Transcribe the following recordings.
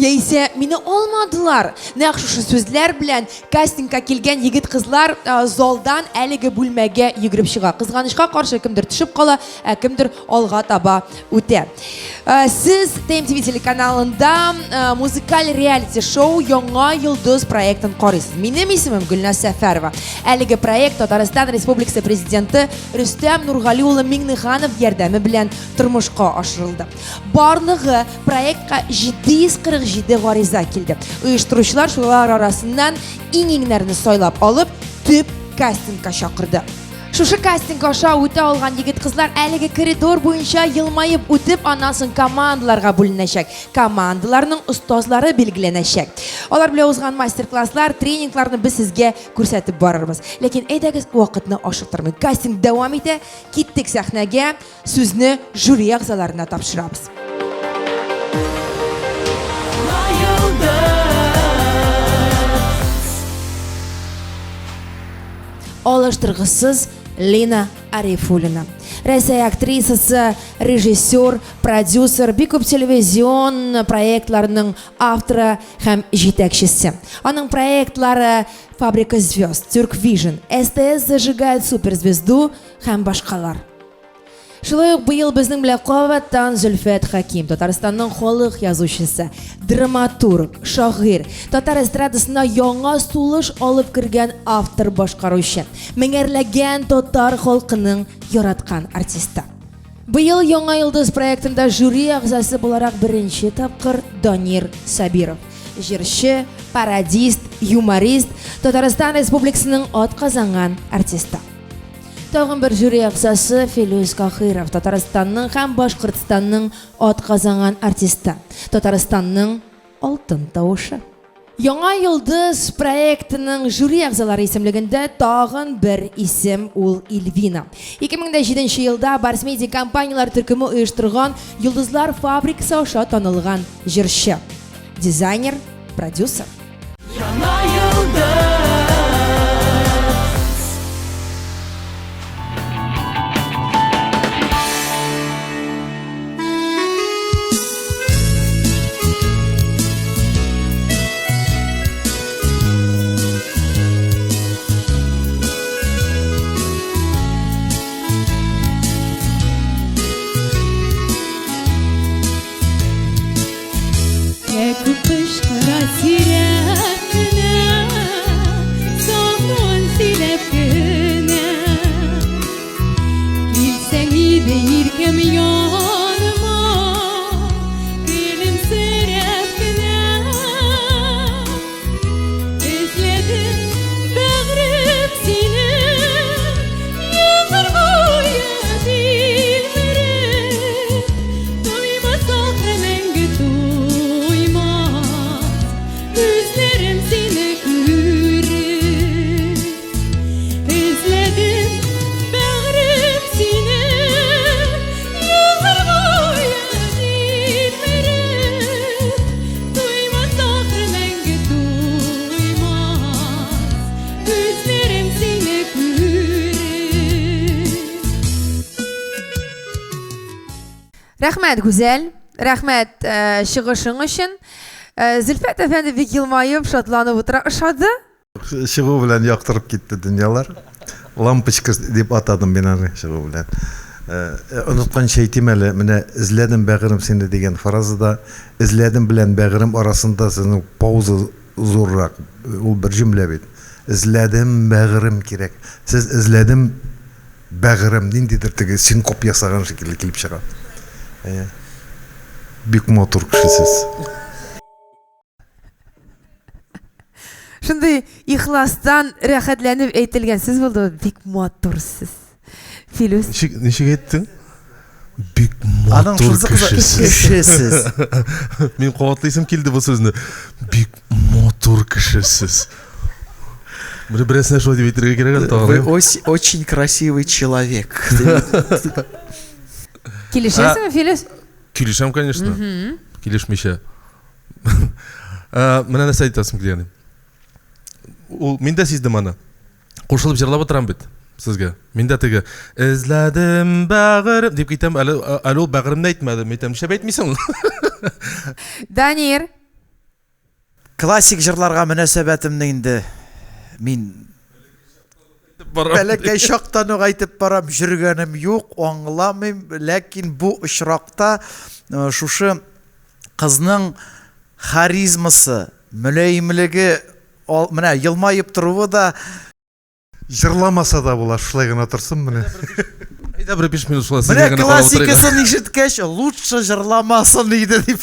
Яисә мине алмадылар. Нәкъ шушы сүзләр белән кастингка килгән егет-кызлар залдан әлеге бүлмәгә йөгереп чыга. Кызганычка каршы, кемдер төшеп кала, ә кемдер алга таба үтә. Сез ТМТВ телеканалында музыкаль реалити-шоу Яңа йолдыз проектын карыйсыз. Минем исемем Гөлназ Сәфәрова. Әлеге проект Татарстан Республикасы Президенты Рөстәм Нургали улы Миңнеханов ярдәме белән тормышка ашырылды. Барлыгы проектка 747 гариза килде. Оештыручылар шулар арасыннан иң-иңнәрне сайлап алып, төп кастингка чакырды. Шушы кастинг аша үтә алган егет-кызлар әлеге коридор буенча елмаеп үтеп, аннан соң командаларга бүленәчәк. Командаларның остазлары билгеләнәчәк. Алар белән узган мастер-класслар, тренингларны без сезгә күрсәтеп барырбыз. Ләкин әйдәгез, вакытны ашыктырмыйк. Кастинг дәвам итә. Киттек сәхнәгә. Сүзне жюри әгъзаларына тапшырабыз. Алыштыргысыз Лина Арифуллина. Рәсәй актрисасы, режиссер, продюсер, бик күп телевизион проектларның авторы һәм җитәкчесе. Аның проектлары Фабрика звезд, Тюрк Вижн, СТС зажигает суперзвезду һәм башкалар. Шулай ук быел безнең белән кабаттан Зөлфәт Хәким, Татарстанның халык язучысы, драматург, шагыйрь, татар эстрадасына яңа сулыш алып кергән автор-башкаручы, меңәрләгән татар халкының яраткан артисты. Быел Яңа йолдыз проектында жюри әгъзасы буларак беренче тапкыр Данир Сабиров, җырчы, пародист, юморист, Татарстан Республикасының атказанган артисты. Тагын бер жюри әгъзасы Филүс Кахиров, Татарстанның һәм Башкортстанның атказанган артисты, Татарстанның алтын тавышы. Яңа йолдыз проектының жюри әгъзалары исемлегендә тагын бер исем ул Ильвина. 2007 елда Барс Медиа компанияләр төркеме оештырган Йолдызлар фабрикасы аша танылган җырчы, дизайнер, продюсер. Яңа йолдыз. Кәкүк кычкыра сирәк кенә, Сагын сөйләп кенә. Килсәң иде иркем яныма, Көлемсерәп кенә. Эзләдем, бәгърем, сине, Еллар буе тилмереп. Туймас ахры мәңге туймас, Күзләрем сине күреп. Эзләдем, бәгърем, сине, Еллар буе тилмереп. Туймас ахры мәңге туймас, Күзләрем сине күреп. Рәхмәт, Гүзәл. Рәхмәт э, чыгышың өчен. Э, Зөлфәт әфәнде бик елмаеп, шатланып утыра. Ошады? Чыгу белән яктырып китте дөньялар. Лампочка дип атадым мин аны чыгу белән. Э, онытканчы әйтим әле, менә эзләдем бәгырем сине дигән фразада эзләдем белән бәгырем арасында сезнең пауза зуррак. Ул бер җөмлә бит. Эзләдем бәгырем кирәк. Сез эзләдем бәгырем ниндидер теге синкоп ясаган шикелле килеп чыга. Әйе. Бик матур кеше сез. Шундый ихластан рәхәтләнеп әйтелгән сүз булды. Бик матур сүз. Филүс. Ничек, ничек әйттең? Бик матур кешесез. Мин кабатлыйсым килде бу сүзне. Бик матур кешесез. Менә берәрсенә шулай дип әйтергә кирәк әле тагын. Вы очень красивый человек. Килешәсеңме, Филүс? Килешәм, конечно. Килешмичә. Ә, менә нәрсә әйтәсем килгән. Ул мин дә сиздем аны. Кушылып җырлап утырам бит сезгә. Мин дә теге эзләдем бәгырем дип китәм, әле әле ул бәгыремне әйтмәде. Мин әйтәм, нишләп әйтмисең? Данир. Классик җырларга мөнәсәбәтемне инде мин бәләкәй чактан ук әйтеп барам, йөргәнем юк, аңламыйм, ләкин бу очракта э, шушы кызның харизмасы, мөлаемлеге, менә елмаеп торуы да Җырламаса да була, шулай гына торсын менә. Әйдә бер 5 минут шулай Менә сезгә генә карап утырыйк. классикасын ишеткәч, лучше җырламасын иде дип.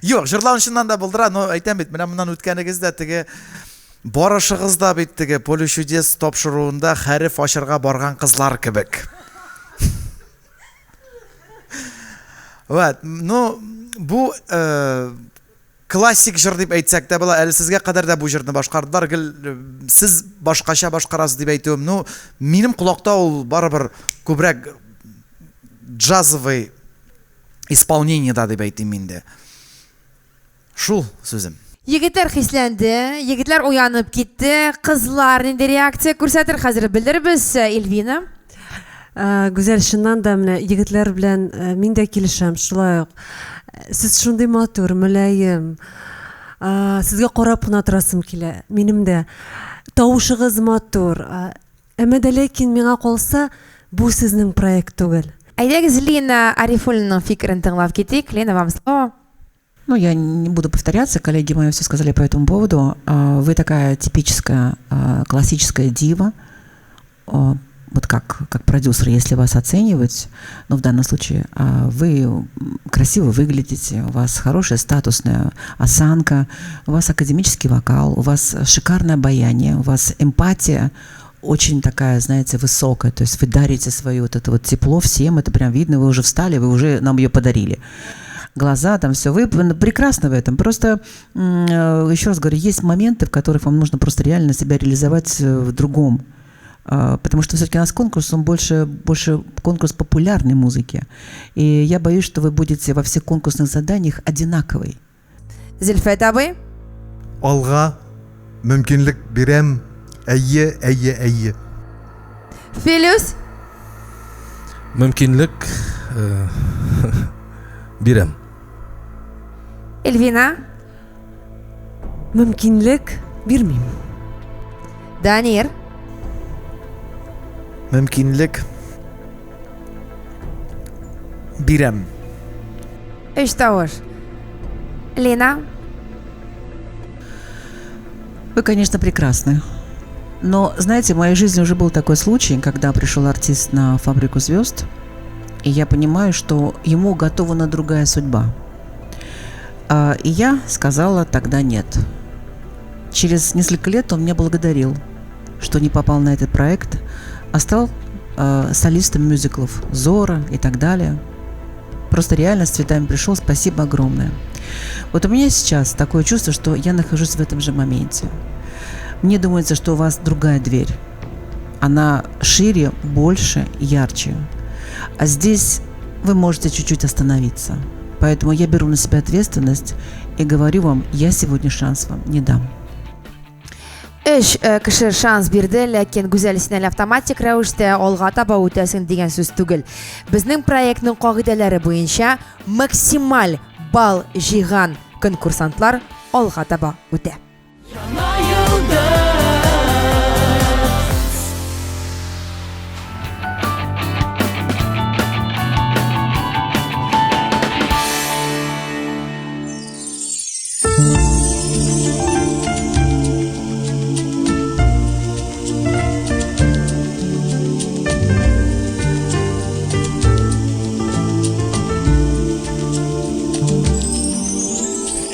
Юк, җырлавын чыннан да булдыра, но әйтәм бит, менә моннан үткәнегез дә теге барышыгыз да бит теге Поле чудес тапшыруында хәреф ачырга барган кызлар кебек. Вот, ну, бу э, Классик җыр дип әйтсәк тә була. Әле сезгә кадәр дә бу җырны башкардылар. Гел сез башкача башкарасыз дип әйтүем. Ну, минем колакта ул барыбер күбрәк джазовый исполнениедә дип әйтим инде. Шул сүзем. Егетләр хисләнде, егетләр уянып китте. Кызлар нинди реакция күрсәтер, хәзер белербез. Эльвина. Гүзәл, чыннан да менә егетләр белән мин дә килешәм, шулай ук. Сез шундый матур, мөлаем. Сезгә карап кына торасым килә. Минем дә. Тавышыгыз матур. Әмма дә ләкин миңа калса, бу сезнең проект түгел. Әйдәгез, Лина Арифуллинаның фикерен тыңлап китик. Лина, вам слово. Ну, я не буду повторяться, коллеги мои все сказали по этому поводу. Вы такая типическая классическая дива, вот как продюсер, если вас оценивать, но в данном случае вы красиво выглядите, у вас хорошая статусная осанка, у вас академический вокал, у вас шикарное обаяние, у вас эмпатия очень такая, знаете, высокая, то есть вы дарите свое вот это вот тепло всем, это прям видно, вы уже встали, вы уже нам ее подарили. Глаза там все, вы прекрасны в этом. Просто, еще раз говорю, есть моменты, в которых вам нужно просто реально себя реализовать в другом. Потому что все-таки у нас конкурс, он больше конкурс популярной музыки. И я боюсь, что вы будете во всех конкурсных заданиях одинаковый. Зөлфәт абый? Алга мөмкинлек бирәм. Әйе, әйе, әйе. Филүс? Мөмкинлек бирәм. Эльвина? Мөмкинлек бирмим. Данир? Мөмкинлек бирәм. Өч тавыш. Лена? Вы, конечно, прекрасны. Но, знаете, в моей жизни уже был такой случай, когда пришел артист на «Фабрику звезд», и я понимаю, что ему уготована другая судьба. И я сказала тогда нет. Через несколько лет он меня благодарил, что не попал на этот проект, а стал солистом мюзиклов «Зора» и так далее. Просто реально с цветами пришел, спасибо огромное. Вот у меня сейчас такое чувство, что я нахожусь в этом же моменте. Мне думается, что у вас другая дверь. Она шире, больше, ярче. А здесь вы можете чуть-чуть остановиться. Поэтому я беру на себя ответственность и говорю вам, я сегодня шанс вам не дам. Өч кеше шанс бирде, ләкин Гүзәл, син әле автоматик рәвештә алга таба үтәсең дигән сүз түгел. Безнең проектның кагыйдәләре буенча максималь балл җыйган конкурсантлар алга таба үтә. Яңа йолдыз.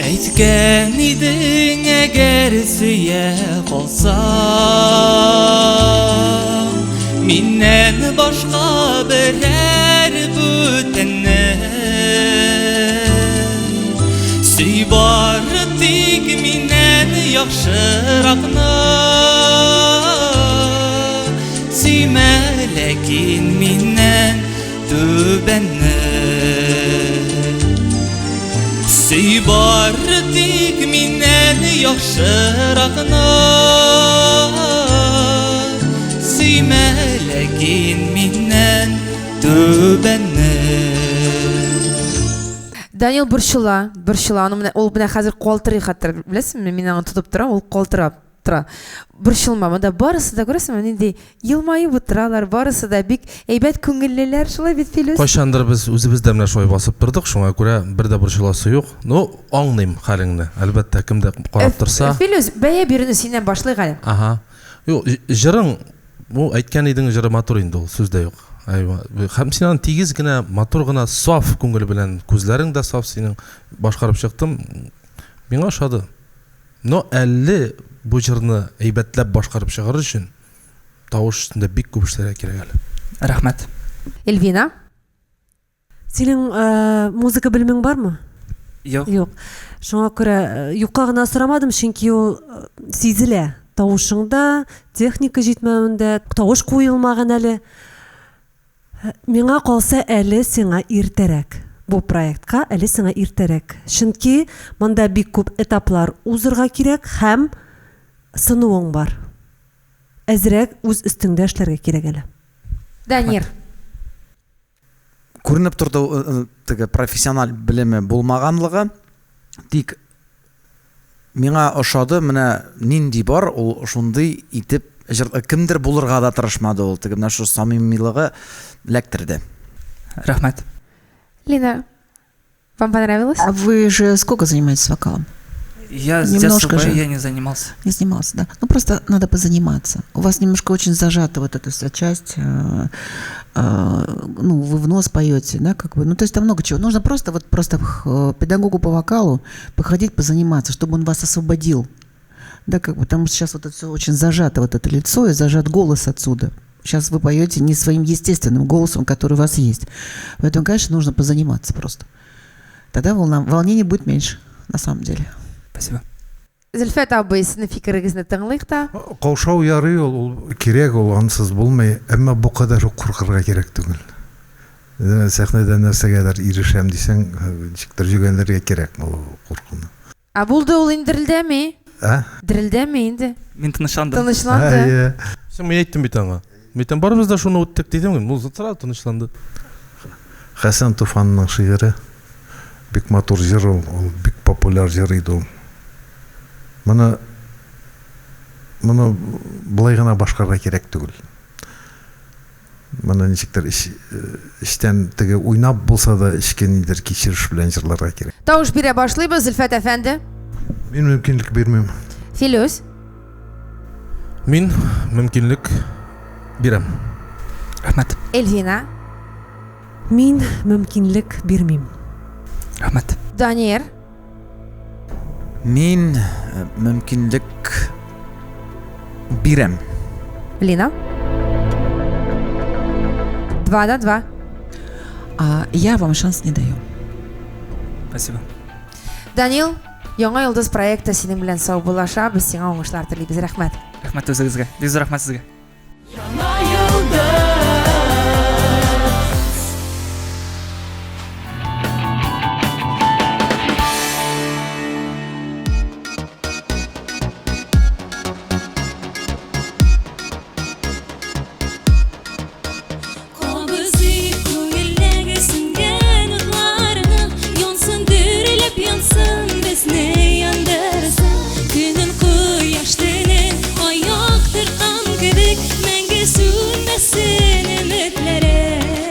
Әйткән идең, әгәр сөя калсам, миннән башка берәр бүтәнне. Сөй бары тик миннән яхшыракны. Сөймә, ләкин миннән түбәнне. Сөй бары тик миннән яхшыракны. Сөймә, ләкин миннән түбәнне. Данил борчыла, борчыла. Аның менә ул менә хәзер калтырый хәтта, беләсеңме? Мин аны тотып торам, ул калтырап тора. Борчылма, монда барысы да күрәсеңме, нинди елмаеп утыралар, барысы да бик әйбәт күңеллеләр, шулай бит, Филүс? Кайчандыр без үзебез дә менә шулай басып тордык, шуңа күрә бер дә борчыласы юк. Ну, аңлыйм хәлеңне. Әлбәттә, кем дә карап торса. Филүс, бәя бирүне синнән башлыйк әле. Ага. Юк, җырың, ну, әйткән идең, җыры матур инде ул, сүз дә юк. Әйва. Һәм син аны тигез генә, матур гына, саф күңел белән, күзләрең дә саф синең, башкарып чыктым. Миңа ошады. Но әле бу җырны әйбәтләп башкарып чыгар өчен тавыш өстендә бик күп эшләргә кирәк әле. Рәхмәт. Эльвина. Синең музыка белемең бармы? Юк. Юк. Шуңа күрә юкка гына сорамадым, чөнки ул сизелә. Тавышыңда, техника җитмәвендә, тавыш куелмаган әле. Миңа калса, әле сиңа иртәрәк. Бу проектка әле сиңа иртәрәк. Чөнки монда бик күп этаплар узырга кирәк һәм сынуың бар. Әзрәк үз өстеңдә эшләргә кирәк әле. Данир. Күренеп торды теге профессиональ белеме булмаганлыгы. Тик Миңа ошады, менә нинди бар, ул шундый итеп җыр, кемдер булырга да тырышмады ул, теге менә шул самимилыгы эләктерде. Рәхмәт. Лина, вам понравилось? А вы же сколько занимаетесь вокалом? Я с Немножко детства же. я не занимался. Не занимался, да. Ну, просто надо позаниматься. У вас немножко очень зажата вот эта вся часть. Ну, вы в нос поете, да, как бы. Ну, то есть там много чего. Нужно просто вот просто к педагогу по вокалу походить, позаниматься, чтобы он вас освободил. Да, как бы, потому что сейчас вот это все очень зажато, вот это лицо, и зажат голос отсюда. Сейчас вы поете не своим естественным голосом, который у вас есть. Поэтому, конечно, нужно позаниматься просто. Тогда волнение будет меньше, на самом деле. Спасибо. Зөлфәт абый, сезнең фикерегезне тыңлыйк та. Каушау ярый ул, ул кирәк ул, ансыз булмый. Әмма бу кадәр үк куркырга кирәк түгел. Сәхнәдә нәрсәгәдер ирешәм дисәң, ничектер җөгәнләргә кирәк бу куркуны. Ә булды ул инде дерелдәми. Ә? Дерелдәми инде. Мин тынычландым. Тынычланды. Әйе. Соң мин әйттем бит аңа. Мин әйтәм, барыбыз да шуны үттек дидем. Ул сразу тынычланды. Хәсән Туфанның шигыре. Бик матур җыр ул, ул бик популяр җыр иде ул. Моны моны болай гына башкарырга кирәк түгел. Моны ничектер эч, эчтән теге уйнап булса да эчке нидер кичереш белән җырларга кирәк. Тавыш бирә башлыйбыз, Зөлфәт әфәнде. Мин мөмкинлек бирмим. Филүс. Мин мөмкинлек бирәм. Рәхмәт. Эльвина. Мин мөмкинлек бирмим. Рәхмәт. Данир. Мин мөмкинлек бирәм. Лина. 2 на 2. А я вам шанс не даю. Спасибо. Данил, Яңа йолдыз проекты синең белән саубуллаша. Без сиңа уңышлар телибез. Рәхмәт. Рәхмәт үзегезгә. Бик зур рәхмәт сезгә. Яңа йолдыз. Кабызыйк күңелдәге сүнгән утларны, Янсын дөреләп янсын, безне яндырсын. Көнен кояш, төнен ай яктырткан кебек, Мәңге сүнмәсен өметләрең.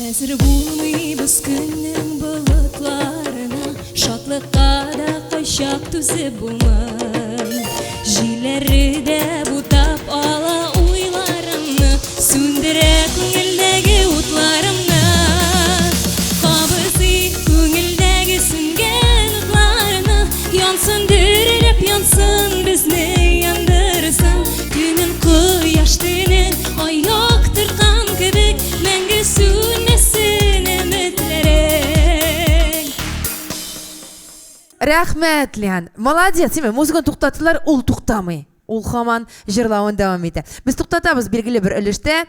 Әзер булмыйбыз көннең болытларына, Шатлыкка да кайчак түзеп булмый. Җилләре дә бутап ала уйларымны, Сүндерә күңелдәге утларымны. Кабызыйк күңелдәге сүнгән утларны, Янсын дөреләп янсын, безне яндырсын. Көнен кояш, төнен ай яктырткан кебек, Мәңге сүнмәсен өметләрең. Рәхмәт, Лиан. Молодец. Симе, музыканы туктаттылар, ул туктамый. Ул һаман җырлавын дәвам итә. Без туктатабыз билгеле бер өлештә.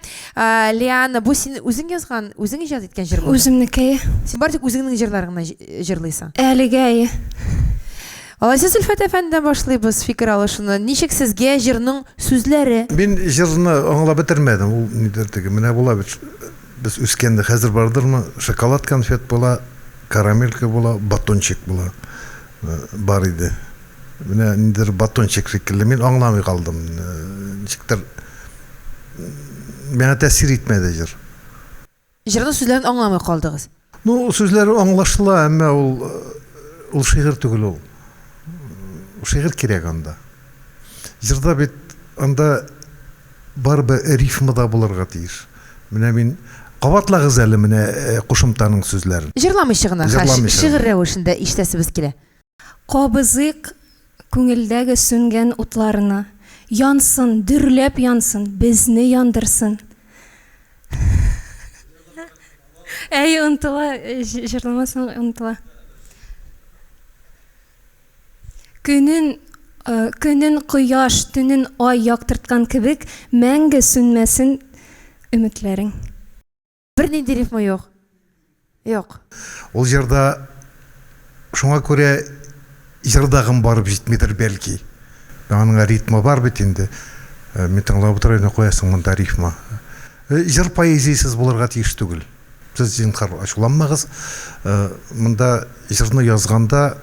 Лиана, бу син үзең язган, үзең иҗат иткән җыр булды? Үземнеке. Син бары тик үзеңнең җырларың гына җырлыйсың. Әлегә, әйе. Алайса Зөлфәт әфәндедән башлыйбыз фикер алышуны. Ничек сезгә җырның сүзләре? Мин җырны аңлап бетермәдем. Ул нидер теге, менә була бит. Без үскәндә, хәзер бардырмы, шоколад конфет була, карамелька була, батончик була. Бар иде. Менә ниндидер батончик шикелле. Мин аңламый калдым. Ничектер миңа тәэсир итмәде җыр. Җырның сүзләрен аңламый калдыгыз. Ну, сүзләре аңлашыла, әмма ул ул шигырь түгел ул. Шигырь кирәк анда. Җырда бит анда барыбер рифма да булырга тиеш. Менә мин кабатлагыз әле менә кушымтаның сүзләрен. Җырламыйча гына, шигырь рәвешендә ишетәсебез килә. Кабызыйк күңелдәге сүнгән утларны. Янсын, дөрләп янсын, безне яндырсын. Әй, онытыла, җырламасаң онытыла. Көнен, көнен кояш, төнен ай яктырткан кебек, мәңге сүнмәсен өметләрең. Бернинди рифма юк. Юк. Ул җырда шуңа күрә җырдагым барып җитмидер бәлки. Аның ритмы бар бит инде. Мин тыңлап утыра идем, куясың монда рифма. Җыр поэзиясез булырга тиеш түгел. Сез зинһар ачуланмагыз. Монда җырны язганда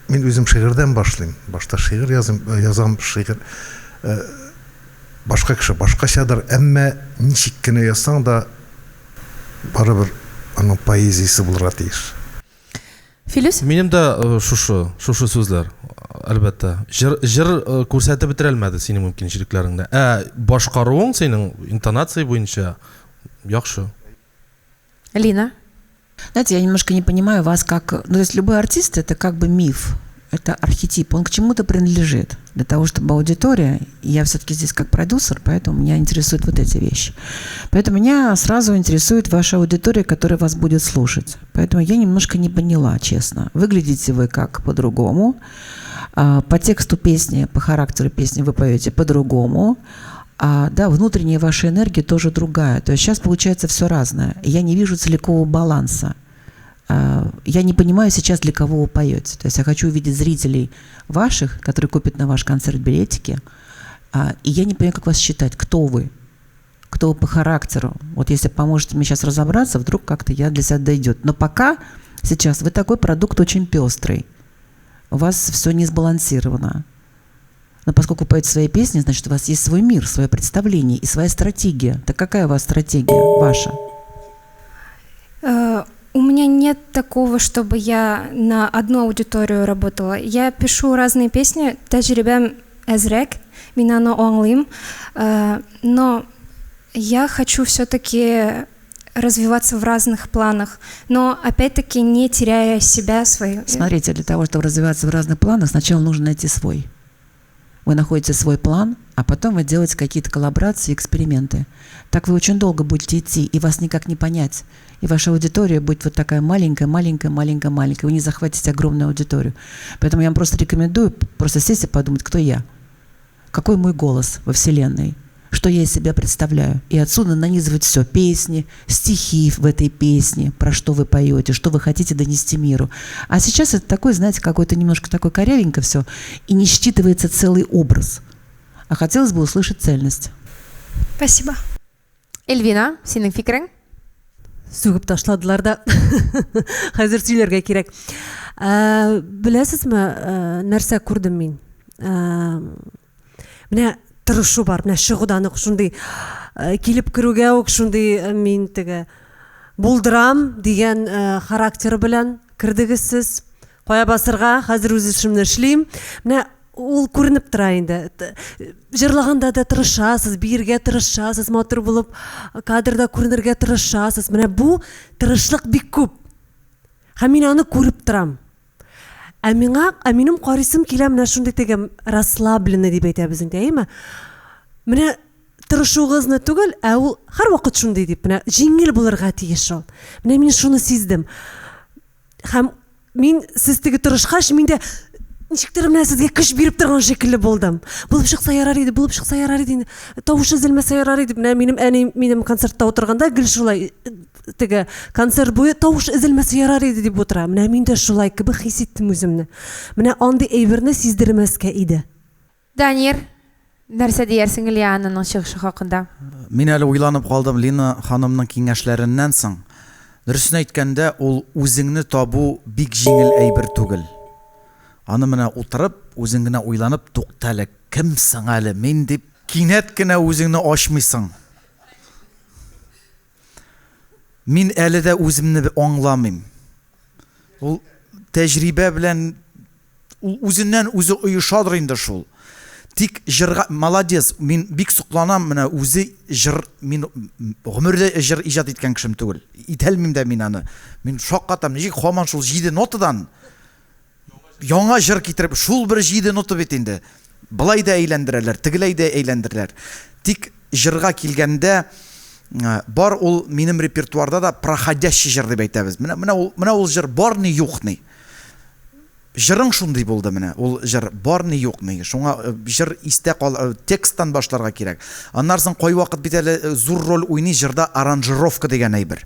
мин үзем шигырьдән башлыйм. Башта шигырь язым, язам, шигырь. Башка кеше башкачадыр, әмма ничек кенә язсаң да, барыбер аның поэзиясе булырга тиеш. Филүс? Минем дә шушы, шушы сүзләр, әлбәттә. Җыр, җыр күрсәтеп бетерә алмады синең мөмкинчелекләреңне. Ә башкаруың синең интонация буенча яхшы. Лина? Знаете, я немножко не понимаю вас как... Ну, то есть любой артист – это как бы миф, это архетип, он к чему-то принадлежит. Для того, чтобы аудитория... Я все-таки здесь как продюсер, поэтому меня интересуют вот эти вещи. Поэтому меня сразу интересует ваша аудитория, которая вас будет слушать. Поэтому я немножко не поняла, честно. Выглядите вы как по-другому. По тексту песни, по характеру песни вы поете по-другому. Да, внутренняя ваша энергия тоже другая. То есть сейчас получается все разное. Я не вижу целикового баланса. Я не понимаю сейчас, для кого вы поете. То есть я хочу увидеть зрителей ваших, которые купят на ваш концерт билетики. И я не понимаю, как вас считать, кто вы по характеру. Вот если поможете мне сейчас разобраться, вдруг как-то я для себя дойдет. Но пока сейчас вы такой продукт очень пестрый. У вас все не сбалансировано. Но поскольку поете свои песни, значит, у вас есть свой мир, свое представление и своя стратегия. Так какая у вас стратегия ваша? У меня нет такого, чтобы я на одну аудиторию работала. Я пишу разные песни, тәҗрибәм әзрәк, мин аны аңлыйм. Но я хочу все-таки развиваться в разных планах, но опять-таки не теряя себя, свою. Смотрите, для того, чтобы развиваться в разных планах, сначала нужно найти свой. Вы находите свой план, а потом вы делаете какие-то коллаборации, эксперименты. Так вы очень долго будете идти, и вас никак не понять. И ваша аудитория будет вот такая маленькая, маленькая, маленькая, маленькая. Вы не захватите огромную аудиторию. Поэтому я вам просто рекомендую просто сесть и подумать, кто я, какой мой голос во Вселенной, что я из себя представляю. И отсюда нанизывать все. Песни, стихи в этой песне, про что вы поете, что вы хотите донести миру. А сейчас это такой, знаете, какой-то немножко такой корявенько все, и не считывается целый образ. А хотелось бы услышать цельность. Спасибо. Эльвина, синең фикерең? Сүгеп ташладылар да. Хәзер сөйләргә кирәк. Беләсезме, нәрсә күрдем мин? Менә тырышу бар, менә чыгудан ук шундый килеп керүгә үк шундый мин теге булдырам дигән характеры белән кердегез сез. Кая басырга, хәзер үз эшемне эшлим. Менә ул күренеп тора инде. Җырлаганда да тырышасыз, биергә тырышасыз, матур булып кадрда күренергә тырышасыз. Менә бу тырышлык бик күп. Һәм мин аны күреп торам. Ә миңа, ә минем карыйсым килә менә шундый теге расслабленный дип әйтәбез инде, әйеме? Менә тырышуыгызны түгел, ә ул һәрвакыт шундый дип, менә җиңел булырга тиеш ул. Менә мин шуны сиздем. Һәм мин сез теге тырышкач, мин дә ничектер менә сезгә көч биреп торган шикелле булдым. Булып чыкса ярар иде, булып чыкса ярар иде инде. Тавыш өзелмәсә ярар иде. Менә минем әни минем концертта утырганда гел шулай теге концерт буе тавыш өзелмәсә ярар иде дип утыра. Менә мин дә шулай кебек хис иттем үземне. Менә андый әйберне сиздермәскә иде. Данир, нәрсә диярсең Лиананың чыгышы хакында? Мин әле уйланып калдым Лина ханымның киңәшләреннән соң. Дөресен әйткәндә, ул үзеңне табу бик җиңел әйбер түгел. Аны менә утырып, үзең генә уйланып, туктале, кем соң әле мин дип, кинәт кенә үзеңне ачмыйсың. Мин әле дә үземне аңламыйм. Ул тәҗрибә белән ул үзеннән үзе оешадыр инде шул. Тик җырга молодец, мин бик сокланам, менә үзе җыр, мин гомердә җыр иҗат иткән кешем түгел. Итәлмим дә мин аны. Мин шаккатам, ничек һаман шул җиде нотадан яңа җыр китереп, шул бер җиде нота бит инде. Былай да әйләндерәләр, тегеләй дә әйләндерәләр. Тик җырга килгәндә, бар ул минем репертуарда да проходящий җыр дип әйтәбез. Менә, менә ул, менә ул җыр бар ни юк ни. Җырың шундый булды менә, ул җыр бар ни юк ни. Шуңа җыр истә кал, тексттан башларга кирәк. Аннан соң кайвакыт бит әле зур роль уйный җырда аранжировка дигән әйбер.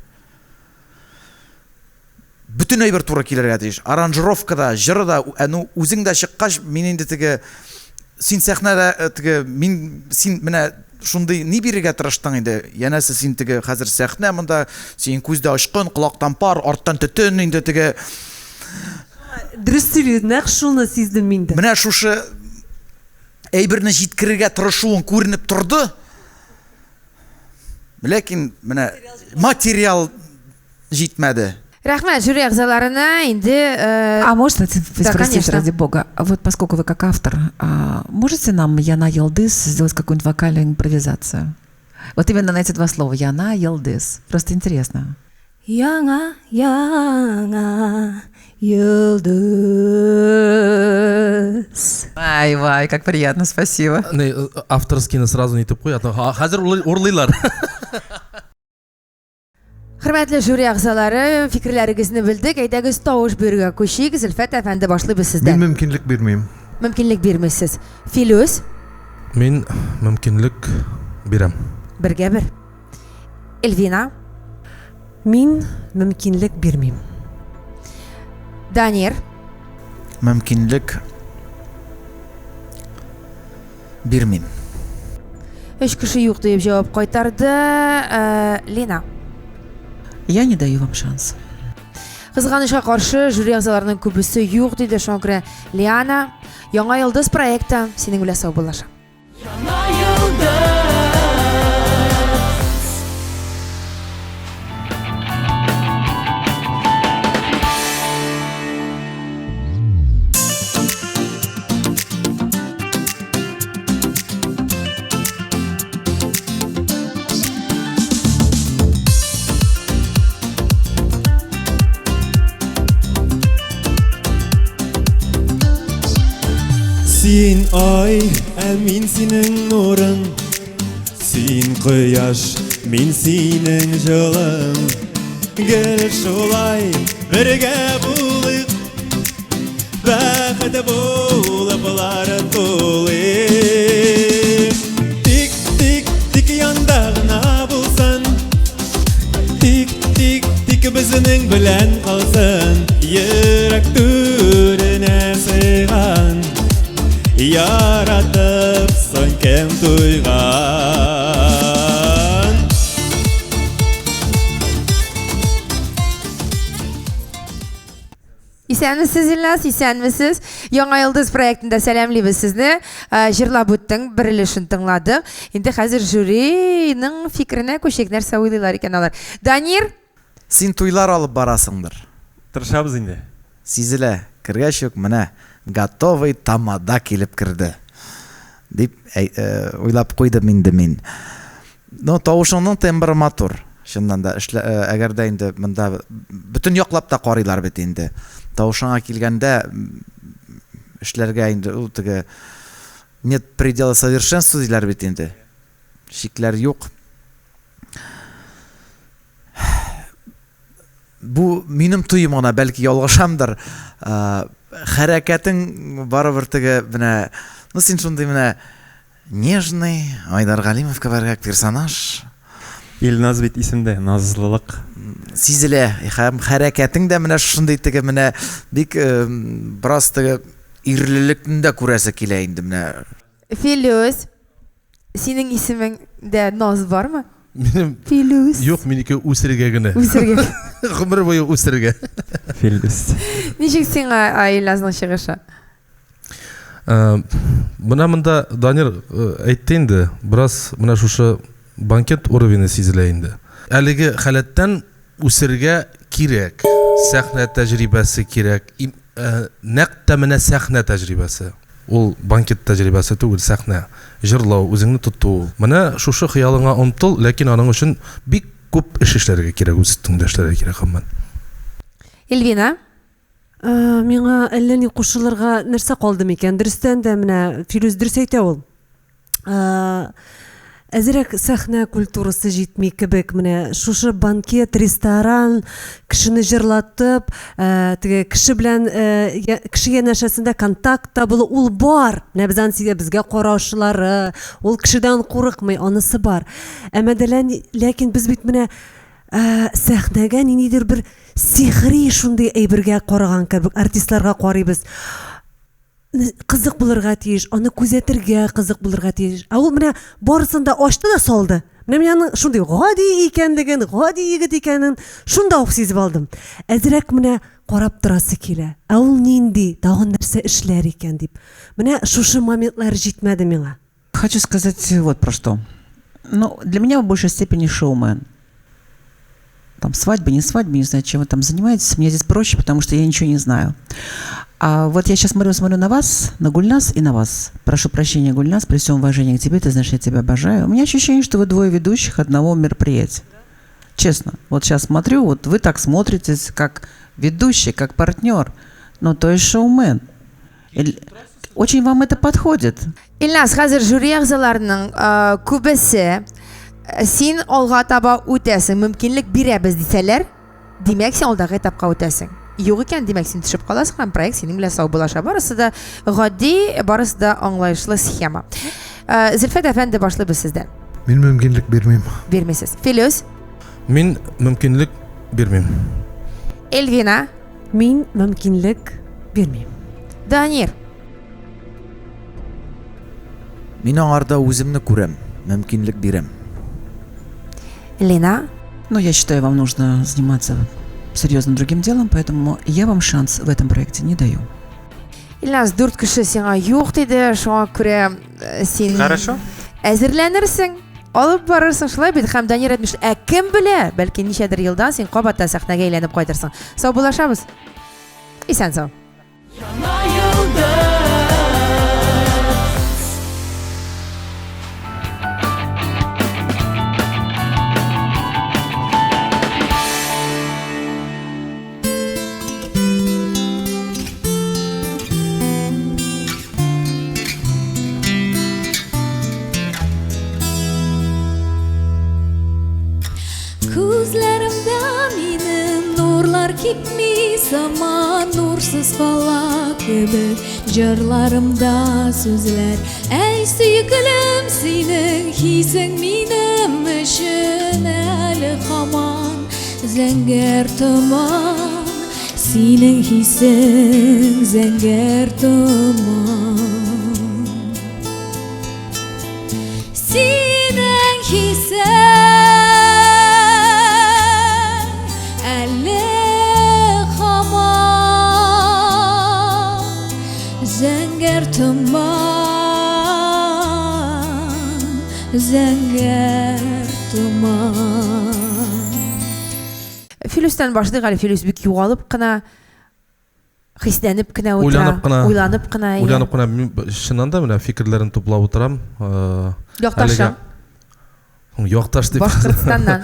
Бөтен әйбер туры килергә тиеш. Аранжировка да, җыры да, ә ну үзең дә чыккач, мин инде теге син сәхнәдә э, теге мин син менә шундый ни бирергә тырыштың инде. Янәсе син теге хәзер сәхнә монда, синең күздә очкын, колактан пар, арттан төтен инде теге. Дөрес сөйли, нәкъ шуны сиздем мин дә. Менә шушы әйберне җиткерергә тырышуың күренеп торды. Ләкин менә материал җитмәде. Рәхмәт жюри әгъзаларына. Инде э, А можно да, спросить, ради бога, вот поскольку вы как автор, а, можете нам Яна Йылдыз сделать какую-нибудь вокальную импровизацию? Вот именно на эти два слова Яна Йылдыз. Просто интересно. Яңа, яңа йолдыз. Ай, вай, как приятно, спасибо. Не, э, авторскийны сразу нитеп куй, а то хәзер урлыйлар. Хөрмәтле жюри әгъзалары, фикерләрегезне белдек. Әйдәгез тавыш бирүгә күчик. Зөлфәт әфәнде, башлыйбыз сездән. Мин мөмкинлек бирмим. Мөмкинлек бирмисез. Филүс? Мин мөмкинлек бирәм. Бергә бер. Эльвина? Мин мөмкинлек бирмим. Данир? Мөмкинлек бирмим. Өч кеше юк диеп җавап кайтарды. Э, Лина. Я не даю вам шанс. Кызганычка каршы, жюри әгъзаларының күбесе юк диде. Шуңа күрә Лиана, Яңа йолдыз проекты синең белән саубуллаша. Яңа йолдыз. Син ай, ә мин синең нурың. Син кояш, мин синең җылың. Гел шулай бергә булыйк. Бәхет булыплар тулыйк. Тик, тик, тик янда гына булсын. Тик, тик, тик безнең белән калсын. Йөрәк түренә сыйган. Яратып соң кем туйган. Исәнмесез, Илназ, исәнмесез. Яңа йолдыз проектында сәламлибез сезне. Э, җырлап үттең, бер өлешен тыңладык. Инде хәзер жюриның фикеренә күчик. Нәрсә уйлыйлар икән алар? Данир? Син туйлар алып барасыңдыр. Тырышабыз инде. Сизелә, кергәч үк менә готовый тамада килеп керде, дип э, уйлап куйдым инде мин. Ну, тавышыңның тембры матур. Чыннан да, эшлә, э, әгәр дә инде монда бөтен яклап та карыйлар бит инде. Тавышыңа килгәндә, эшләргә инде ул теге нет предела совершенству диләр бит инде. Чикләр юк. Бу минем тоем гына, бәлки ялгышамдыр. Э, хәрәкәтең барыбер теге менә, ну син шундый менә Нежный, Айдар Галимов кебергәк персонаж. Илназ бит исемдә, назлылык. Сизелә, һәм хәрәкәтең дә менә шушындый теге менә бик бераз теге ирлелекне дә күрәсе килә инде менә. Филүс, Синең исемеңдә наз бармы? Минем Филүс. Юк, минеке үсергә генә. Үсергә. Гомер буе үсергә. Филүс. Ничек сиңа Илназның чыгышы? Э, менә монда Данир э, әйтте инде, бераз менә шушы банкет уровене сизелә инде. Әлеге халәттән үсергә кирәк. Сәхнә тәҗрибәсе кирәк. Э, нәкъ тә менә сәхнә тәҗрибәсе. Ул банкет тәҗрибәсе түгел, сәхнә. Җырлау, үзеңне тоту. Менә шушы хыялыңа омтыл, ләкин аның өчен бик күп эш эшләргә кирәк, үз өстеңдә эшләргә кирәк гомумән. Эльвина? Э, миңа әллә ни кушылырга нәрсә калды микән? Дөрестән дә менә Филүс дөрес әйтә ул. Э, әзерәк сәхнә культурасы җитми кебек менә шушы банкет ресторан кешене җырлатып э, теге кеше белән кеше янәшәсендә контактта булу ул бар менә без аны сизәбез безгә карашлары ул кешедән курыкмый анысы бар әмма дә ләкин без бит менә Ә, сәхнәгә ниндидер бер сихри шундый әйбергә караган кебек артистларга карыйбыз. Кызык булырга тиеш, аны күзәтергә кызык булырга тиеш. Ә ул менә барысын да ачты да салды. Менә мин аның шундый гади икәнлеген, гади егет икәнен шунда ук сизеп алдым. Әзрәк менә карап торасы килә. Ә ул нинди, тагын нәрсә эшләр икән дип. Менә шушы моментлар җитмәде миңа. Хочу сказать вот про что. Ну, для меня в большей степени шоумен. Там свадьба, не свадьба, не знаю, чем вы там занимаетесь. Мне здесь проще, потому что я ничего не знаю. А вот я сейчас смотрю, смотрю на вас, на Гульнас и на вас. Прошу прощения, Гульнас, при всем уважении к тебе, ты знаешь, я тебя обожаю. У меня ощущение, что вы двое ведущих одного мероприятия. Честно. Вот сейчас смотрю, вот вы так смотритесь, как ведущий, как партнер. Ну, то есть шоумен. Очень вам это подходит. Илназ, хәзер жюри әгъзаларының күбесе син алга таба үтәсең, мөмкинлек бирәбез дисәләр, димәк, син алдагы этапка үтәсең. Юк икән, димәк, син төшеп каласың һәм проект синең белән саубуллаша. Барысы да гади, барысы да аңлаешлы схема. Зөлфәт әфәнде, башлыйбыз сездән. Мин мөмкинлек бирмим. Бирмисез. Филүс? Мин мөмкинлек бирмим. Эльвина? Мин мөмкинлек бирмим. Данир. Мин аңарда үземне күрәм, мөмкинлек бирәм. Лена? Ну, я считаю, вам нужно заниматься серьезно другим делом, поэтому я вам шанс в этом проекте не даю. Илназ, дүрт кеше сиңа юк диде, шуңа күрә э, син Хорошо. әзерләнерсең, алып барырсың, шулай бит? Һәм Данир әйтмеш, ә кем белә, бәлки ничәдер елдан син кабаттан сәхнәгә әйләнеп кайтырсың. Саубуллашабыз. Исән-сау. Яңа йолдыз. Күзләремдә минем нурлар кипми, Заман нурсыз кала кебек, Җырларымда сүзләр. Әй, сөеклем, синең хисең минем өчен әле һаман зәңгәр томан. Синең хисең зәңгәр томан. Синең хисең әле һаман зәңгәр томан, зәңгәр томан. Филүстән башлыйк әле. Филүс бик югалып кына, хисләнеп кенә утыра. Уйланып кына. Уйланып кына. Иә. Уйланып кына. Мин чыннан да менә фикерләрен туплап утырам. Э, Якташың. Әлегә- Якташ дип. Башкортстаннан.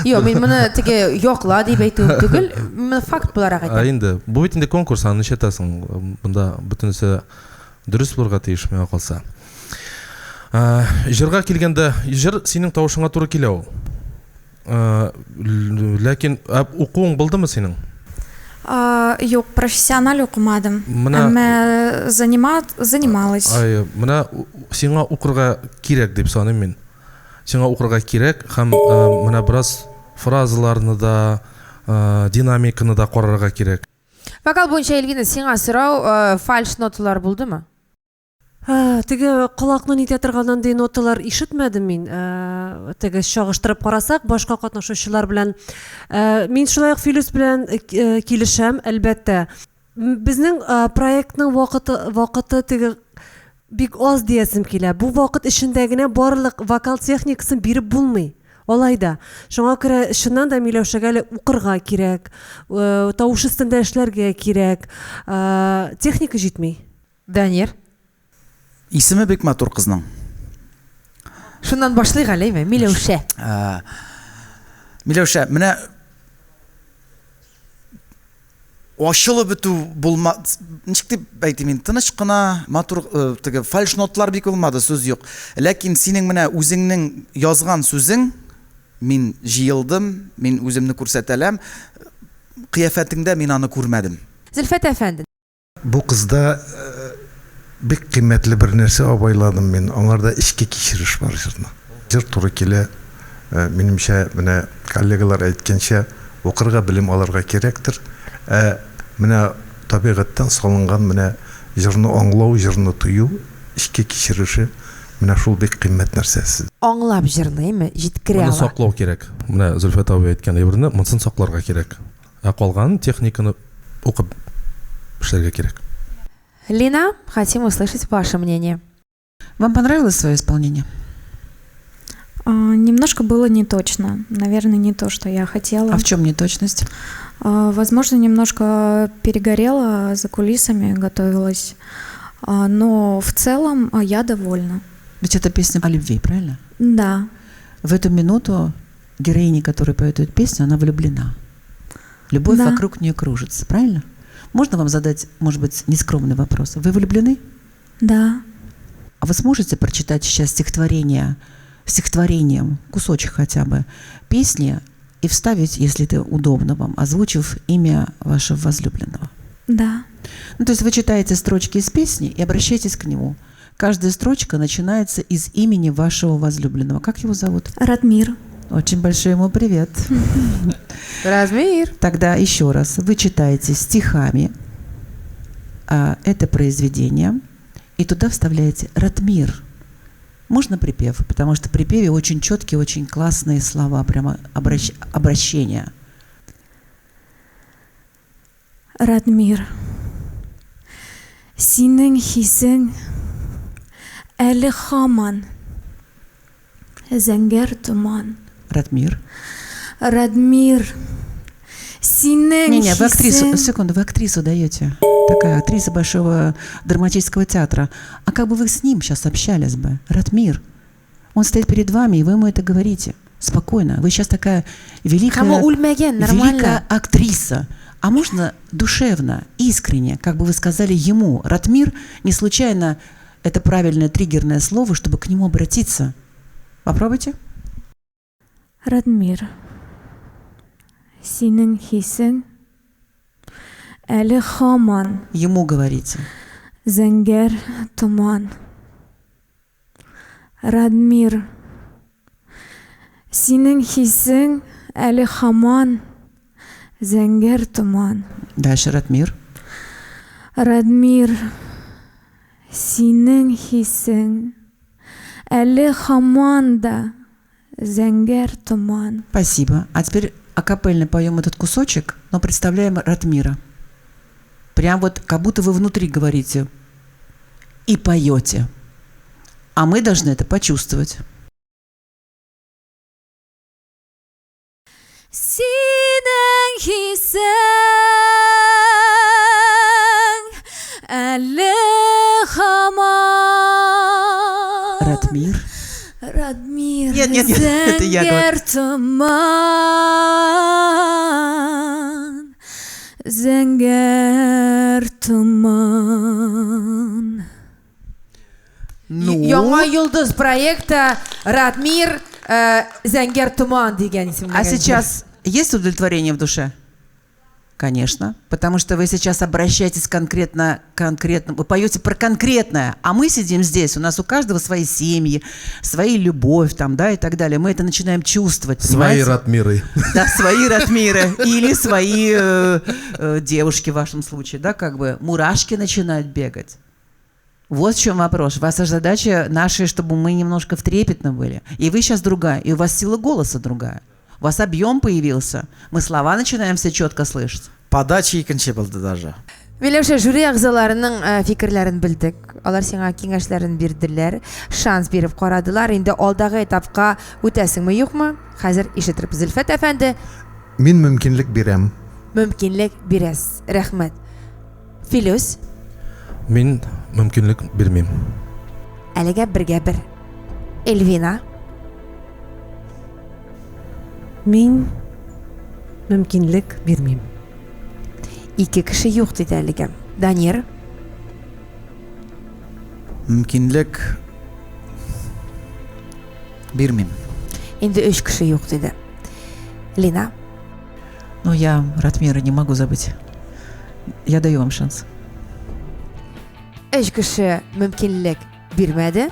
Юк, мин моны теге якла дип әйтүем түгел, моны факт буларак Ә әйтәм. инде бу бит инде конкурс, аны нишләтәсең? Монда бөтенесе дөрес булырга тиеш, миңа калса. Ә, җырга килгәндә, җыр синең тавышыңа туры килә ул. Э, ләкин ә, укуың булдымы синең? Юк, профессиональ укымадым. Менә Әмма занима, занималась. Ай, менә сиңа укырга кирәк дип саныйм мин. Сиңа укырга кирәк һәм э, менә бераз фразаларны да, э, динамиканы да карарга кирәк. Вокал буенча Эльвина, сиңа сорау, фальш ноталар булдымы? Теге колакны нитә торган андый ноталар ишетмәдем мин. Теге чагыштырып карасак, башка катнашучылар белән. Мин шулай ук Филүс белән килешәм, әлбәттә. Безнең проектның вакыты, вакыты теге бик аз диясем килә. Бу вакыт эчендә генә барлык вокал техникасын биреп булмый. Алай да. Шуңа күрә чыннан да Миләүшәгә әле укырга кирәк, тавыш өстендә эшләргә кирәк. Техника җитми. Данир. Исеме бик матур кызның. Шуннан башлыйк әле, әйме? Миләүшә. Миләүшә, менә ачылып бетү булма, ничек дип әйтим инде, тыныч кына, матур, э, теге фальш нотлар бик булмады, сүз юк. Ләкин синең менә үзеңнең язган сүзең, мин җыелдым, мин үземне күрсәтәләм, кыяфәтеңдә мин аны күрмәдем. Зөлфәт әфәнде. Бу кызда бик кыйммәтле бер нәрсә абайладым мин, аңарда эчке кичереш бар җырның. Җыр туры килә, минемчә, менә коллегалар әйткәнчә, укырга, белем алырга кирәктер. Ә менә табигатьтән салынган менә җырны аңлау, җырны тою, эчке кичереше, менә шул бик кыйммәт нәрсә. Аңлап җырлыймы, җиткерә Моны ала. саклау кирәк. Менә Зөлфәт абый әйткән әйберне, монысын сакларга кирәк. Ә калганын техниканы укып эшләргә кирәк. Лина, хотим услышать ваше мнение. Вам понравилось свое исполнение? А, немножко было не точно. Наверное, не то, что я хотела. А в чем неточность? А, возможно, немножко перегорела за кулисами, готовилась. А, но в целом я довольна. Ведь это песня о любви, правильно? Да. В эту минуту героиня, которая поет эту песню, она влюблена. Любовь Да. вокруг нее кружится, правильно? Можно вам задать, может быть, нескромный вопрос? Вы влюблены? Да. А вы сможете прочитать сейчас стихотворение, стихотворением, кусочек хотя бы, песни и вставить, если это удобно вам, озвучив имя вашего возлюбленного? Да. Ну, то есть вы читаете строчки из песни и обращаетесь к нему. Каждая строчка начинается из имени вашего возлюбленного. Как его зовут? Радмир. Очень большой ему привет. Радмир. Тогда еще раз. Вы читаете стихами это произведение и туда вставляете Ратмир. Можно припев, потому что в припеве очень четкие, очень классные слова, прямо обращения. Радмир. Синең хисең әле һаман зәңгәр томан. Радмир. Радмир. Синең Не-не, вы актрису, хисең секунду, вы актрису даете. Такая актриса Большого драматического театра. А как бы вы с ним сейчас общались бы? Ратмир. Он стоит перед вами, и вы ему это говорите. Спокойно. Вы сейчас такая великая, Кому үлмәгән, нормально. великая актриса. А можно душевно, искренне, как бы вы сказали ему, Ратмир, не случайно это правильное триггерное слово, чтобы к нему обратиться. Попробуйте. Радмир, синең хисең әле һаман Ему говорите. зәңгәр томан. Радмир, синең хисең әле һаман зәңгәр томан. Дальше Ратмир. Радмир, синең хисең әле һаман да зәңгәр томан. Спасибо. А теперь акапельно поем этот кусочек, но представляем Ратмира. Прям вот как будто вы внутри говорите и поете. А мы должны это почувствовать. Синең хисең әле һаман Ратмир. Радмир Нет, нет, нет, это я говорю. зәңгәр томан зәңгәр томан Ну? Яңа йолдыз проекта Радмир Зәңгәр томан дигән исемләгән. А сейчас есть удовлетворение в душе? Конечно, потому что вы сейчас обращаетесь конкретно к конкретному, вы поете про конкретное, а мы сидим здесь, у нас у каждого свои семьи, свои любовь там, да, и так далее. Мы это начинаем чувствовать, Свои понимаете? Ратмиры. Да, свои Ратмиры или свои девушки в вашем случае, да, как бы мурашки начинают бегать. Вот в чем вопрос. Ваша задача наша, чтобы мы немножко в трепетно были. И вы сейчас другая, и у вас сила голоса другая. У вас объем появился. Мы слова начинаем все четко слышать. Подача икенче булды даже. Миләүшә, жюри әгъзаларының э, фикерләрен белдек. Алар сиңа киңәшләрен бирделәр, шанс биреп карадылар. Инде алдагы этапка үтәсеңме, юкмы? Хәзер ишетербез. Зөлфәт әфәнде. Мин мөмкинлек бирәм. Мөмкинлек бирәсез. Рәхмәт. Филүс. Мин мөмкинлек бирмим. Әлегә бергә бер. Эльвина. Мин мөмкинлек бирмим. Ике кеше юк диде әлегә. Данир. Мөмкинлек бирмим. Инде өч кеше юк диде. Лина. Ну, я Ратмира не могу забыть. Я даю вам шанс. Өч кеше мөмкинлек бирмәде.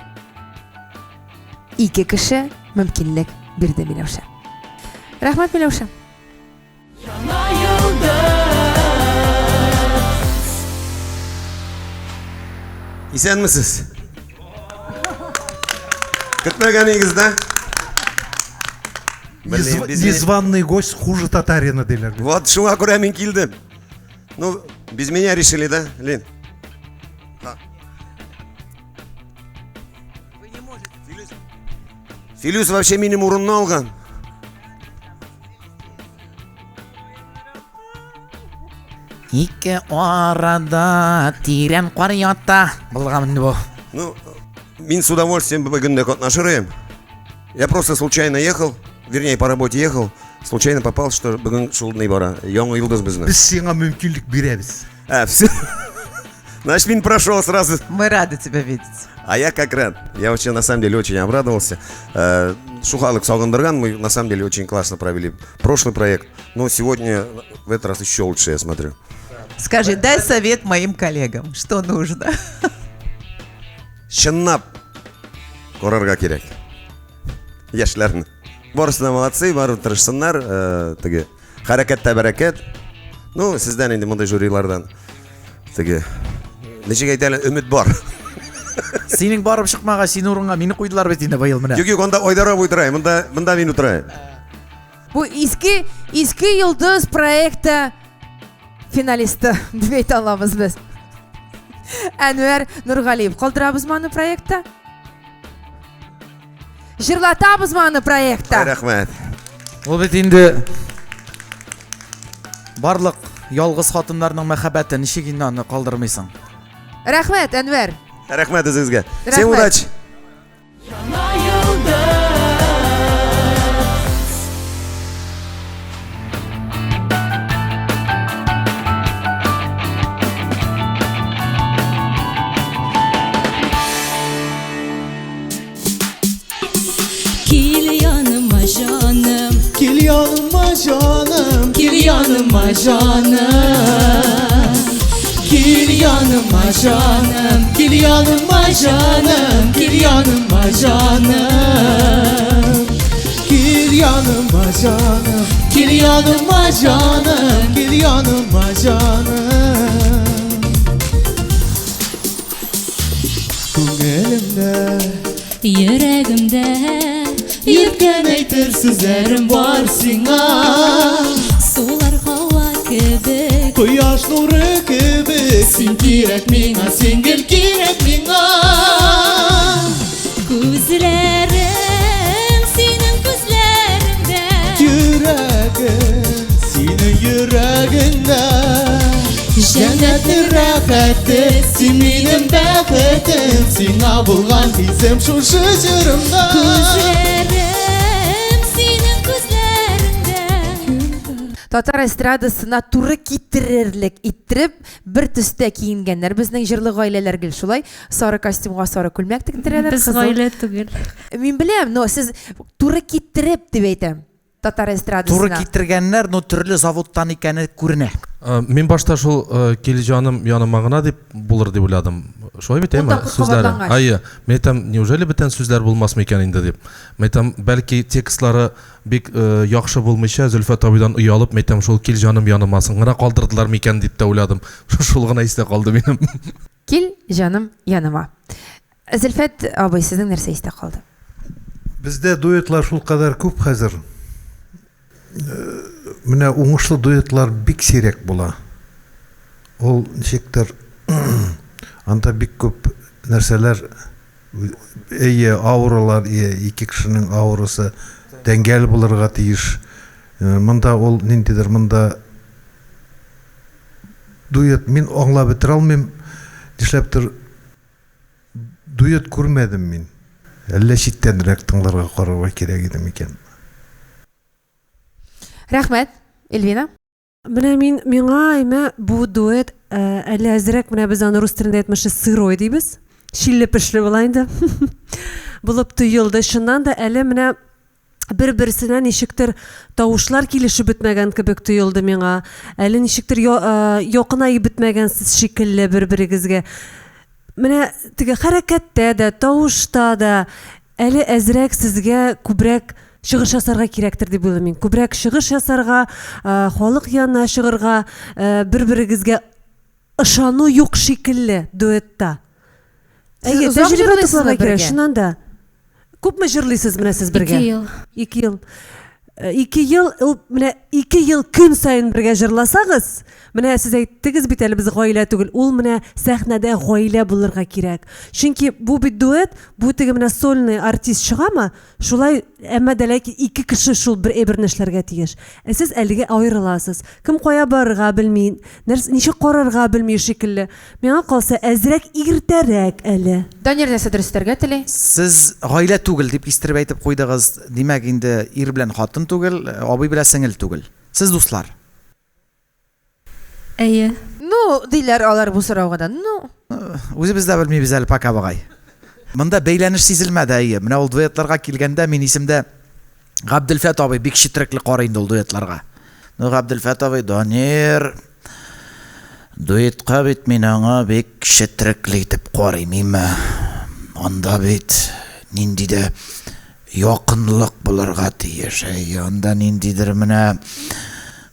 Ике кеше мөмкинлек бирде Миләүшә. Рәхмәт, Миләүшә. Исәнмесез. Көтмәгән идегез, да? Незваный гость хуже татарина диләр. Вот шуңа күрә мин килдем. Ну, без меня решили, да, Лин? Филюс вообще минем урынны алган. Ике арада тирән кар ята. Булган инде бу. Ну, мин с удовольствием бүген дә катнашыр идем. Я просто случайно ехал, вернее, по работе ехал, случайно попал, что бүген шул ни бара, яңа йолдыз безнең. Без сиңа мөмкинлек бирәбез. А, все. Значит, мин прошел сразу. Мы рады тебя видеть. А я как рад. Я вообще на самом деле очень обрадовался. Э, Шу халык сагындырган, мы на самом деле очень классно провели прошлый проект. Но сегодня в этот раз еще лучше, я смотрю. Скажи, дай совет моим коллегам, что нужно. Чынлап карарга кирәк. Яшьләрне. Барысы да молодцы, бары тырышсыннар, э, теге хәрәкәттә бәрәкәт. Ну, сездән инде мондый жюрилардан теге ничек әйтәләр, өмет бар. Синең барып чыкмагач, синең урынга мине куйдылар бит инде быел менә. Юк, юк, анда Айдар абый утыра, монда монда мин утырам. Бу иске иске йолдыз проекты финалисты дип әйтә алабыз без. Әнвәр Нургалиев. Калдырабызмы аны проектта? Җырлатабызмы аны проектта? Рәхмәт. Ул бит инде барлык ялгыз хатыннарның мәхәббәте, ничек инде аны калдырмыйсың? Рәхмәт, Әнвәр. Рәхмәт үзегезгә. Всем удачи. Кил яныма, җаным. Кил яныма, җаным, кил яныма, җаным. Кил яныма, җаным, кил яныма, җаным, кил яныма, җаным. Кил яныма, җаным, кил яныма, җаным, кил яныма, җаным. Күңелемдә, Йөрәгемдә Йөрткән әйтер сүзләрем бар сиңа. Сулар һава кебек, Кояш нуры кебек, син кирәк миңа, син гел кирәк миңа. Күзләрем синең күзләреңдә, Йөрәгем синең йөрәгеңдә. Җәннәтнең рәхәте, син минем бәхетем, сиңа булган хисем шушы җырымда. Күзләрем синең күзләреңдә. Татар эстрадасына туры китерерлек иттереп бер төстә киенгәннәр. Безнең җырлы гаиләләр гел шулай. Сары костюмга сары күлмәк тектерәләр. Без кызыл. гаилә түгел. Мин беләм, но сез туры китереп дип әйтәм. Татар эстрадасына. Туры китергәннәр, но төрле заводтан икәне күренә. Э, мин башта шул э, кил җаным яныма гына дип булыр дип уйладым. Шулай бит, әйме? Сүзләре. Әйе. Мин әйтәм, неужели бүтән сүзләр булмас микән инде дип. Мин әйтәм, бәлки текстлары бик э, яхшы булмыйча, Зөлфәт абыйдан оялып, мин әйтәм, шул кил җаным янымасын гына калдырдылар микән дип тә уйладым. Шул гына истә калды минем. Кил, җаным, яныма. Зөлфәт абый, сезнең нәрсә истә калды? Бездә дуэтлар шулкадәр күп хәзер. Менә уңышлы дуэтлар бик сирәк була. Ул ничектер анда бик күп нәрсәләр әйе, ауралар, ике кешенең аурасы тәңгәл булырга тиеш. Монда ул ниндидер монда дуэт мин аңлап бетерә алмыйм. Нишләптер дуэт күрмәдем мин. Әллә читтәнрәк тыңларга карарга кирәк иде микән? Рәхмәт, Эльвина. Менә мин, миңа әйме бу дуэт әле әзрәк менә без аны рус телендә әйтмешли сырой дибез. Чилле-пешле була инде. Булып тоелды. Чыннан да әле менә бер-берсенә ничектер тавышлар килешеп бетмәгән кебек тоелды миңа. Әле ничектер якынаеп бетмәгәнсез шикелле бер-берегезгә. Менә теге хәрәкәттә дә, тавышта да әле әзрәк сезгә күбрәк чыгыш ясарга кирәктер дип уйлыйм мин. Күбрәк чыгыш ясарга, халык янына чыгырга, бер-берегезгә ышану юк шикелле дуэтта. Әйе, тәҗрибә тупларга кирәк, чыннан да. Күпме җырлыйсыз менә сез бергә? Ике ел. Ике ел. Ике ел, ул менә ике ел көн саен бергә җырласагыз, менә сез әйттегез бит әле без гаилә түгел, ул менә сәхнәдә гаилә булырга кирәк. Чөнки бу бит дуэт, бу теге менә сольный артист чыгамы, шулай, әмма дә ләкин ике кеше шул бер әйберне эшләргә тиеш. Ә сез әлегә аерыласыз. Кем кая барырга белми, нәрсә, ничек карарга белми шикелле. Миңа калса, әзрәк иртәрәк әле. Данир нәрсәдер өстәргә тели. Сез гаилә түгел дип кистереп әйтеп куйдыгыз. Димәк, инде ир белән хатын түгел, абый белән сеңел түгел. Сез дуслар. Әйе. Ну, диләр алар бу сорауга да. Ну. Үзебез дә белмибез әле пока бугай. Монда бәйләнеш сизелмәде, әйе. Менә ул дуэтларга килгәндә, мин исемдә Габделфәт абый бик четерекле карый инде ул дуэтларга. Ну, Габделфәт абый, Данир, дуэтка бит мин аңа бик четерекле итеп карыйм, име. Анда бит нинди дә якынлык булырга тиеш, әйе, анда ниндидер менә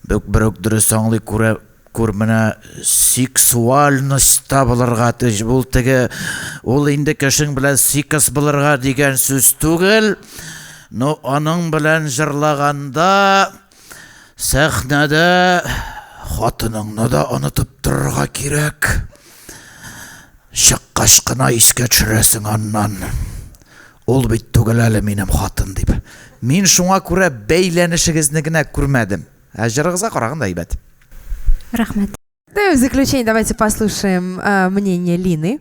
бик берүк дөрес аңлый күрә күр менә сексуальность та булырга тиеш. Ул теге ул инде кешең белән секс булырга дигән сүз түгел. Но аның белән җырлаганда сәхнәдә хатыныңны да онытып торырга кирәк. Чыккач кына искә төшерәсең аннан. Ул бит түгел әле минем хатын дип. Мин шуңа күрә бәйләнешегезне генә күрмәдем. Ә җырыгызга караганда әйбәт. Рәхмәт. Ну и в заключение давайте послушаем мнение Лины.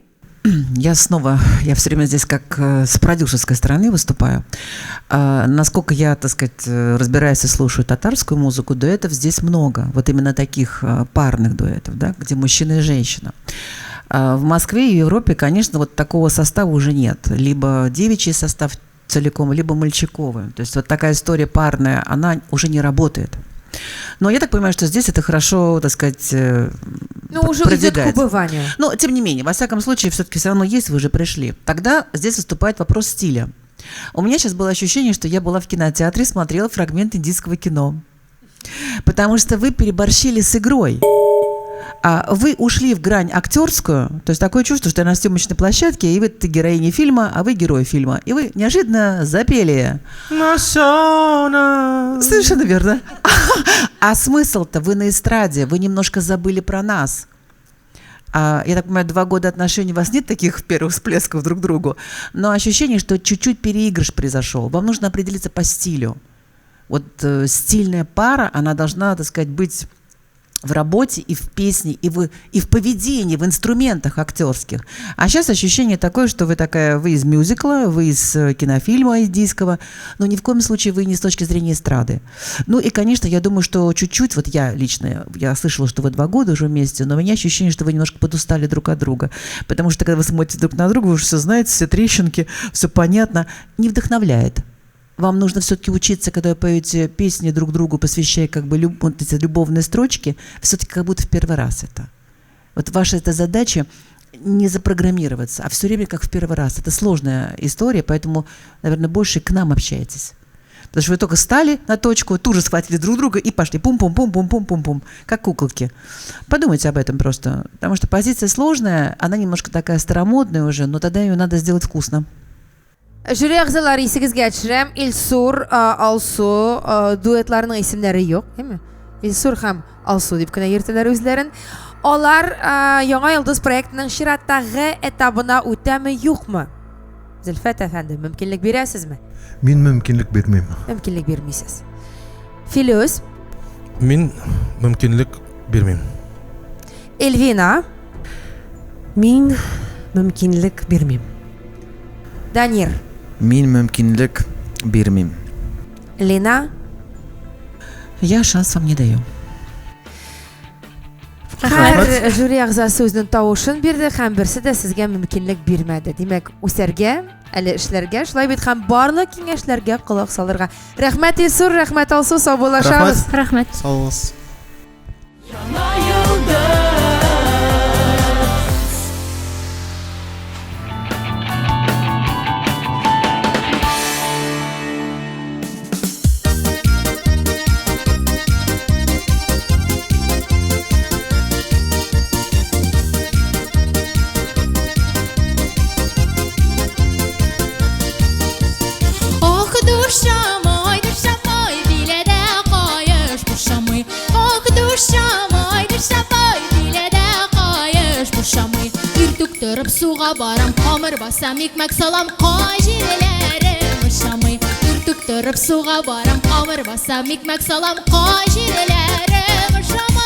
Я снова, я все время здесь как с продюсерской стороны выступаю. Насколько я, так сказать, разбираюсь и слушаю татарскую музыку, дуэтов здесь много. Вот именно таких парных дуэтов, да, где мужчина и женщина. В Москве и в Европе, конечно, вот такого состава уже нет. Либо девичий состав целиком, либо мальчиковый. То есть вот такая история парная, она уже не работает. Но я так понимаю, что здесь это хорошо, так сказать, Ну, уже идет к убыванию. Но, тем не менее, во всяком случае, все-таки все равно есть, вы же пришли. Тогда здесь выступает вопрос стиля. У меня сейчас было ощущение, что я была в кинотеатре, смотрела фрагмент индийского кино. Потому что вы переборщили с игрой. А вы ушли в грань актерскую, то есть такое чувство, что я на съемочной площадке, и вы героиня фильма, а вы герой фильма. И вы неожиданно запели. Совершенно верно. А смысл-то вы на эстраде, вы немножко забыли про нас. Я так понимаю, 2 года отношений у вас нет таких первых всплесков друг к другу, но ощущение, что чуть-чуть переигрыш произошел. Вам нужно определиться по стилю. Вот стильная пара, она должна, так сказать, быть в работе и в песне, и в поведении, в инструментах актерских. А сейчас ощущение такое, что вы такая, вы из мюзикла, вы из кинофильма индийского, но ни в коем случае вы не с точки зрения эстрады. Ну и, конечно, я думаю, что чуть-чуть, вот я лично, я слышала, что вы 2 года уже вместе, но у меня ощущение, что вы немножко подустали друг от друга. Потому что, когда вы смотрите друг на друга, вы уже все знаете, все трещинки, все понятно, не вдохновляет. Вам нужно все-таки учиться, когда вы поете песни друг другу, посвящая как бы вот эти любовные строчки, все-таки как будто в первый раз это. Вот ваша эта задача не запрограммироваться, а все время как в первый раз. Это сложная история, поэтому, наверное, больше к нам общаетесь. Потому что вы только стали на точку, тут же схватили друг друга и пошли пум-пум-пум-пум-пум-пум-пум, как куколки. Подумайте об этом просто. Потому что позиция сложная, она немножко такая старомодная уже, но тогда ее надо сделать вкусно. Жюри әгъзалары исегезгә төшерәм, Илсур, Алсу, дуэтларының исемнәре юк, әйме? Илсур һәм Алсу дип кенә йөртәләр үзләрен. Алар Яңа йолдыз проектының чираттагы этабына үтәме, юкмы? Зөлфәт әфәнде, мөмкинлек бирәсезме? Мин мөмкинлек бирмим. Мөмкинлек бирмисез. Филүс? Мин мөмкинлек бирмим. Эльвина? Мин мөмкинлек бирмим. Данир? Мин мөмкинлек бирмим. Лина? Я шанс вам не даю. Һәр жюри әгъзасы үзенең тавышын бирде һәм берсе дә сезгә мөмкинлек бирмәде. Димәк, үсәргә, әле эшләргә, шулай бит һәм барлык киңәшләргә колак салырга. Рәхмәт, Илсур, рәхмәт, Алсу, саубуллашабыз. Рәхмәт. Сау булыгыз. Яңа йолдыз. Ох, душа мой, душа мой, биләдә каеш бушамый. Ох, душа мой, душа мой, биләдә каеш бушамый. Иртүк торып суга барам, камыр басам, икмәк салам, кай җирләрем ошамый. Иртүк торып суга барам, камыр басам, икмәк салам, кай җирләрем ошамый.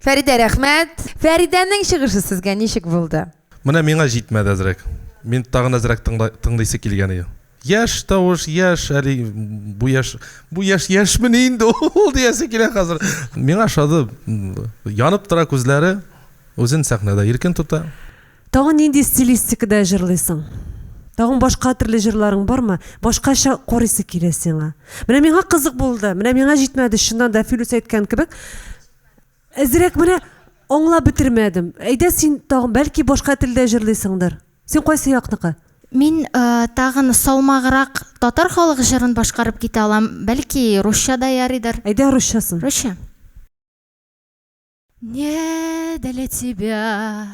Фәридә, рәхмәт. Фәридәнең чыгышы сезгә ничек булды? Менә миңа җитмәде әзрәк. Мин тагын әзрәк тыңлыйсы килгән иде. Яшь тавыш, яшь, әле бу яшь, бу яшь яшьмени инде ул диясе килә хәзер. Миңа ошады, янып тора күзләре, үзен сәхнәдә иркен тота. Тагын нинди стилистикада җырлыйсың? Тагын башка төрле җырларың бармы? Башкача карыйсы килә сиңа. Менә миңа кызык булды, менә миңа җитмәде, чыннан да Филүс әйткән кебек. Әзрәк менә аңлап бетермәдем. Әйдә син тагын бәлки башка телдә җырлыйсыңдыр. Син кайсы якныкы? Мин тагын салмаграк татар халык җырын башкарып китә алам. Бәлки русча да ярыйдыр. Әйдә русчасын. Русча. Не для тебя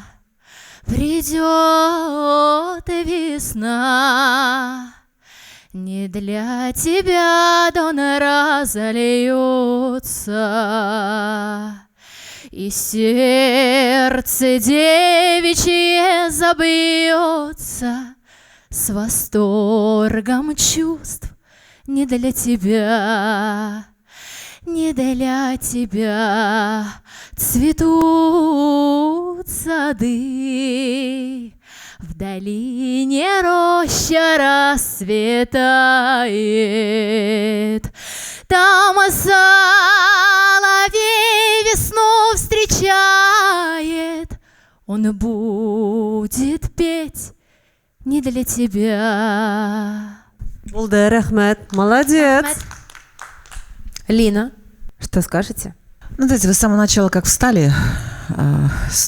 придет весна, Не для тебя дон разольется, И сердце девичье забьется С восторгом чувств не для тебя, не для тебя цветут сады. В долине роща расцветает, Там соловей весну встречает, Он будет петь не для тебя. Булды, рәхмәт. Молодец. Лина, что скажете? Ну, знаете, вы с самого начала как встали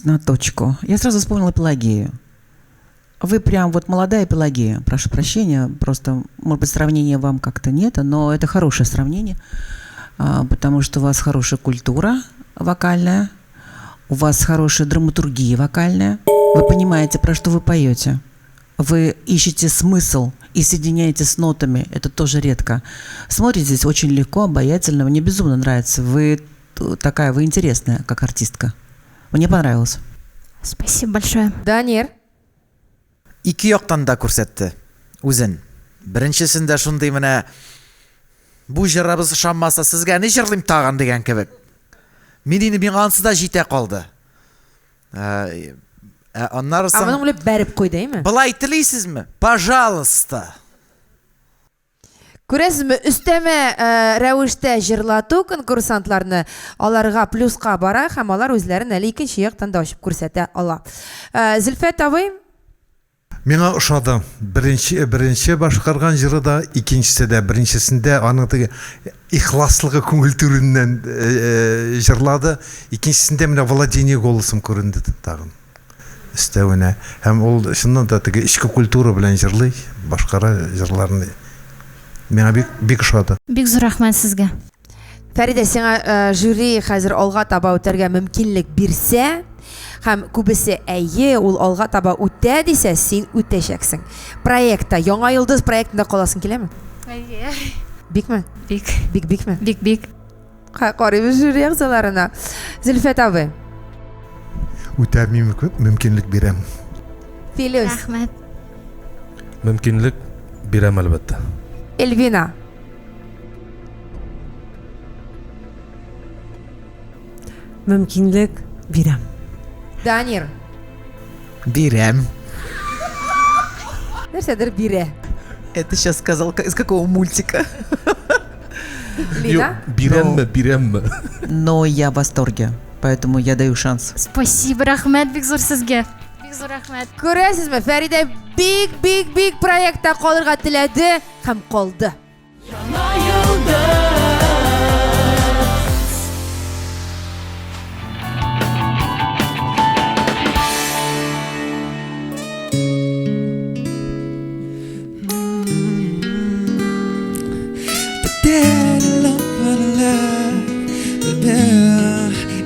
на точку, я сразу вспомнила Пелагею. Вы прям вот молодая Пелагея, прошу прощения, просто, может быть, сравнения вам как-то нет, но это хорошее сравнение, потому что у вас хорошая культура вокальная, у вас хорошая драматургия вокальная, вы понимаете, про что вы поете, вы ищете смысл и соединяете с нотами, это тоже редко. Смотритесь очень легко, обаятельно, мне безумно нравится, вы такая, вы интересная, как артистка. Мне понравилось. Спасибо большое. Данир. Ике яктан да күрсәтте үзен. Беренчесендә шундый менә бу җырыбыз ошамаса, сезгә ни җырлыйм тагын дигән кебек. Мин инде миңа ансы да җитә калды. Ә, ә аннары Ә соң моның белән бәреп куйды, әйме? Болай телисезме? Пожалуйста. Күрәсезме, өстәмә э, рәвештә җырлату конкурсантларны аларга плюска бара һәм алар үзләрен әле икенче яктан да ачып күрсәтә ала. Э, Зөлфәт абый, Миңа ошады. Беренче беренче башкарган җыры да, икенчесе дә. Беренчесендә аның теге ихласлыгы күңел түреннән җырлады. Икенчесендә менә владение голосом күренде тагын. Өстәвенә. Һәм ул чыннан да теге эчке культура белән җырлый, башкара җырларны. Миңа бик бик ошады. Бик зур рәхмәт сезгә. Фәридә, сиңа жюри хәзер алга таба үтәргә мөмкинлек бирсә, һәм күбесе әйе, ул алга таба үтә дисә, син үтәчәксең. Проектта, Яңа йолдыз проектында каласың киләме? Әйе. Бикме? Бик. Бик бикме? Бик бик. Карыйбыз жюри әгъзаларына. Зөлфәт абый. Үтә мин мөмкинлек бирәм. Филүс. Рәхмәт. Мөмкинлек бирәм, әлбәттә. Эльвина. Мөмкинлек бирәм. Данир. Бирәм. Нәрсәдер бирә. Это сейчас сказал из какого мультика? Лина? Бирәмме, бирәмме? Но я в восторге, поэтому я даю шанс. Спасибо, рәхмәт бик зур сезгә. Бик зур рәхмәт. Күрәсезме, Фәридә бик, бик, бик проектта калырга теләде һәм калды.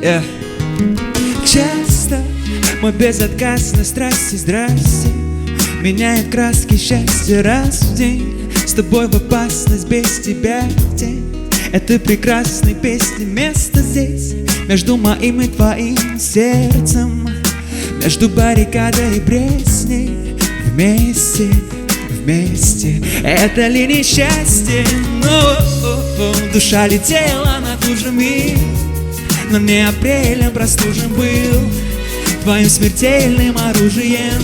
Yeah. Часто мы безотказно страсти, здрасте Меняет краски счастье раз в день С тобой в опасность, без тебя в тень Это прекрасной песни место здесь Между моим и твоим сердцем Между баррикадой и Пресней Вместе, вместе Это ли не счастье? Но душа летела над лужами Но не апрелем простужен был Твоим смертельным оружием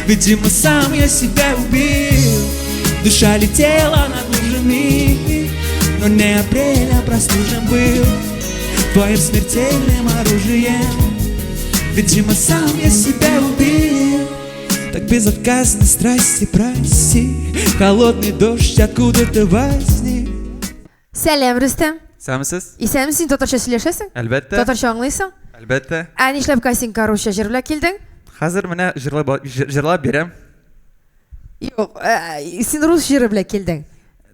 Видимо, сам я себя убил Душа летела над лужами Но не апрелем простужен был Твоим смертельным оружием Видимо, сам я себя убил Так безотказно страсти прости Холодный дождь откуда-то возник Сәлам, Рөстәм. Исәнмесез? Исәнмесез, син татарча сөйләшәсең? Әлбәттә. Татарча аңлыйсың? Әлбәттә. Ә нишләп кастингка русча җыр белән килдең? Хәзер менә җырлап җырлап бирәм. Юк, э, син рус җыры белән килдең.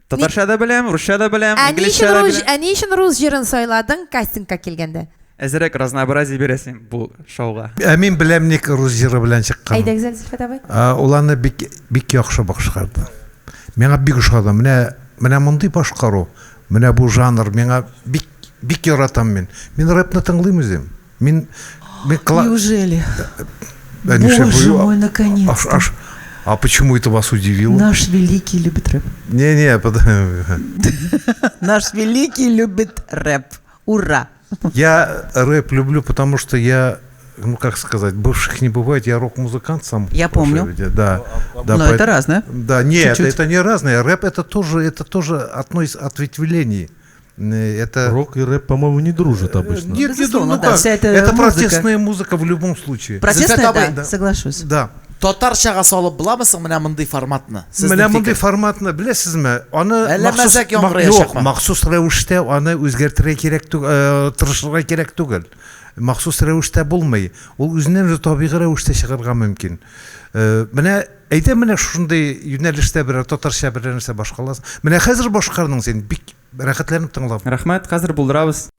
Татарча да беләм, русча да беләм, Ә ни инглизчә өчен дә рус, беләм. ә ни өчен рус җырын сайладың кастингка килгәндә? Әзрәк разнообразие бирәсең бу шоуга. Ә мин беләм ник рус җыры белән чыккан. Әйдәгез әле, Зөлфәт абый. Ә, Ул аны бик бик яхшы башкарды. Миңа бик ошады. Менә менә мондый башкару, менә бу жанр миңа бик бик яратам мин. Мин рэпны тыңлыйм үзем. Мин мин кла... Неужели? Ә нишләп Боже бу- мой, наконец-то. Аш- аш- А почему это вас удивило? Наш великий любит рэп. Не-не, под- Наш великий любит рэп. Ура! Я рэп люблю, потому что я, ну как сказать, бывших не бывает, я рок-музыкант сам. Я помню. Виде, Да, да, Но это разное. Да, нет, Чуть-чуть. это не разное. Рэп это тоже одно из ответвлений. Это... Рок и рэп, по-моему, не дружат обычно. Нет, не Безусловно, дружат. Ну да, как? вся эта это музыка. протестная музыка в любом случае. Протестная, Зөлфәт абый. да, соглашусь. Да. Татарчага салып буламы соң менә мондый форматны? Сезнең Менә мондый фикер. форматны беләсезме? Аны Әллә махсус мәзәк яңгыраячакмы? Юк, махсус рәвештә аны үзгәртергә кирәк түгел, тырышырга кирәк түгел. Махсус рәвештә булмый. Ул үзеннән үзе табигый рәвештә чыгарга мөмкин. Менә әйдә менә шундый юнәлештә берәр татарча берәр нәрсә башкараласың. Менә хәзер башкардың син, бик рәхәтләнеп тыңлап. Рәхмәт, хәзер булдырабыз.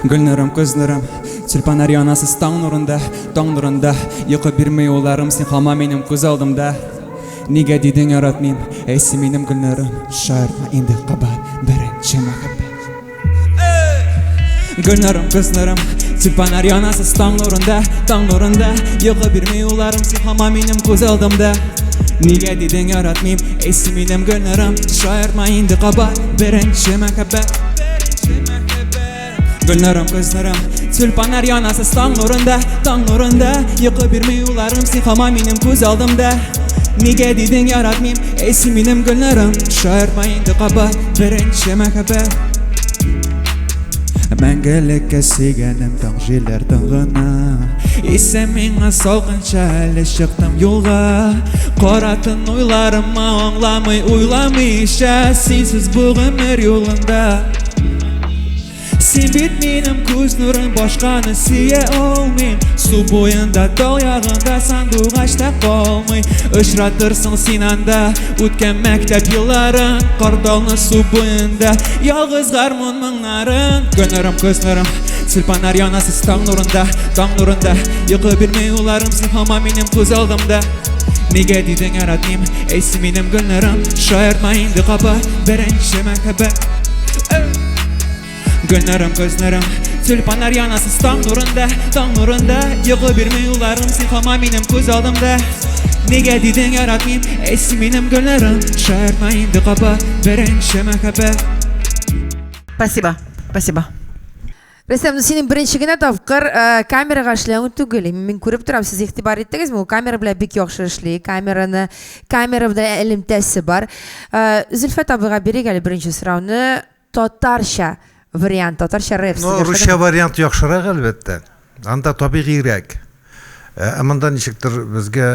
Гөлнурым, күзнурым, тюльпаннар янасыз таң нурында, таң нурында. Йокы бирми уларым, син һаман минем күз алдымда. Нигә дидең яратмыйм, әй син минем Гөлнурым, шаяртма инде кабат беренче мәхәббәт. Гөлнурым, күзнурым, тюльпаннар янасыз таң нурында, таң нурында. Йокы бирми уларым, син һаман минем күз алдымда. Нигә дидең яратмыйм, әй син минем Гөлнурым Шаяртма инде кабат, беренче мәхәббәт Гөлнурым, кызларым, тюльпаннар янасыз таң нурында, таң нурында Йокы бирми уйларым, син һаман минем күз алдымда Нигә дидең яратмыйм, әй син минем Гөлнурым Шаяртма инде кабат, беренче мәхәббәт Мәңгелеккә сөйгәнем таң җилләр тын гына Исә миңа салкынча әле чыктым юлга Каратын уйларыма аңламый уйламыйча Синсез бу гомер юлында Син бит минем күз нурым, башканы сөя алмыйм. Су буенда, тал ягында сандугач та калмый. Очратырсың син анда үткән мәктәп елларын, Карталны су буенда, ялгыз гармун моңнарын. Гөлнурым, күз нурым, тюльпаннар янасыз таң нурында, таң нурында. Йокы бирми уйларым, син һаман минем күз алдымда. Нигә дидең яратмыйм, әй син минем Гөлнурым, Шаяртма инде кабат, беренче мәхәббәт. Гөлнурым, күзнурым, тюльпаннар янасыз таң нурында, таң нурында. Йокы бирми уйларым, син һаман минем күз алдымда. Нигә дидең яратмыйм, әй син минем Гөлнурым, Шаяртма инде кабат, беренче мәхәббәт. Спасибо, спасибо. Рөстәм, ну синең беренче генә тапкыр э, камерага эшләвең түгел. Мин күреп торам, сез игътибар иттегезме? Ул камера белән бик яхшы эшли. Камераны, камера белән элемтәсе бар. Э, Зөлфәт абыйга бирик әле беренче сорауны. Татарча вариант, татарча рэп. Ну, сезгә русча ошадымы? вариант яхшырак, әлбәттә. Анда табигыйрәк. Ә монда ничектер безгә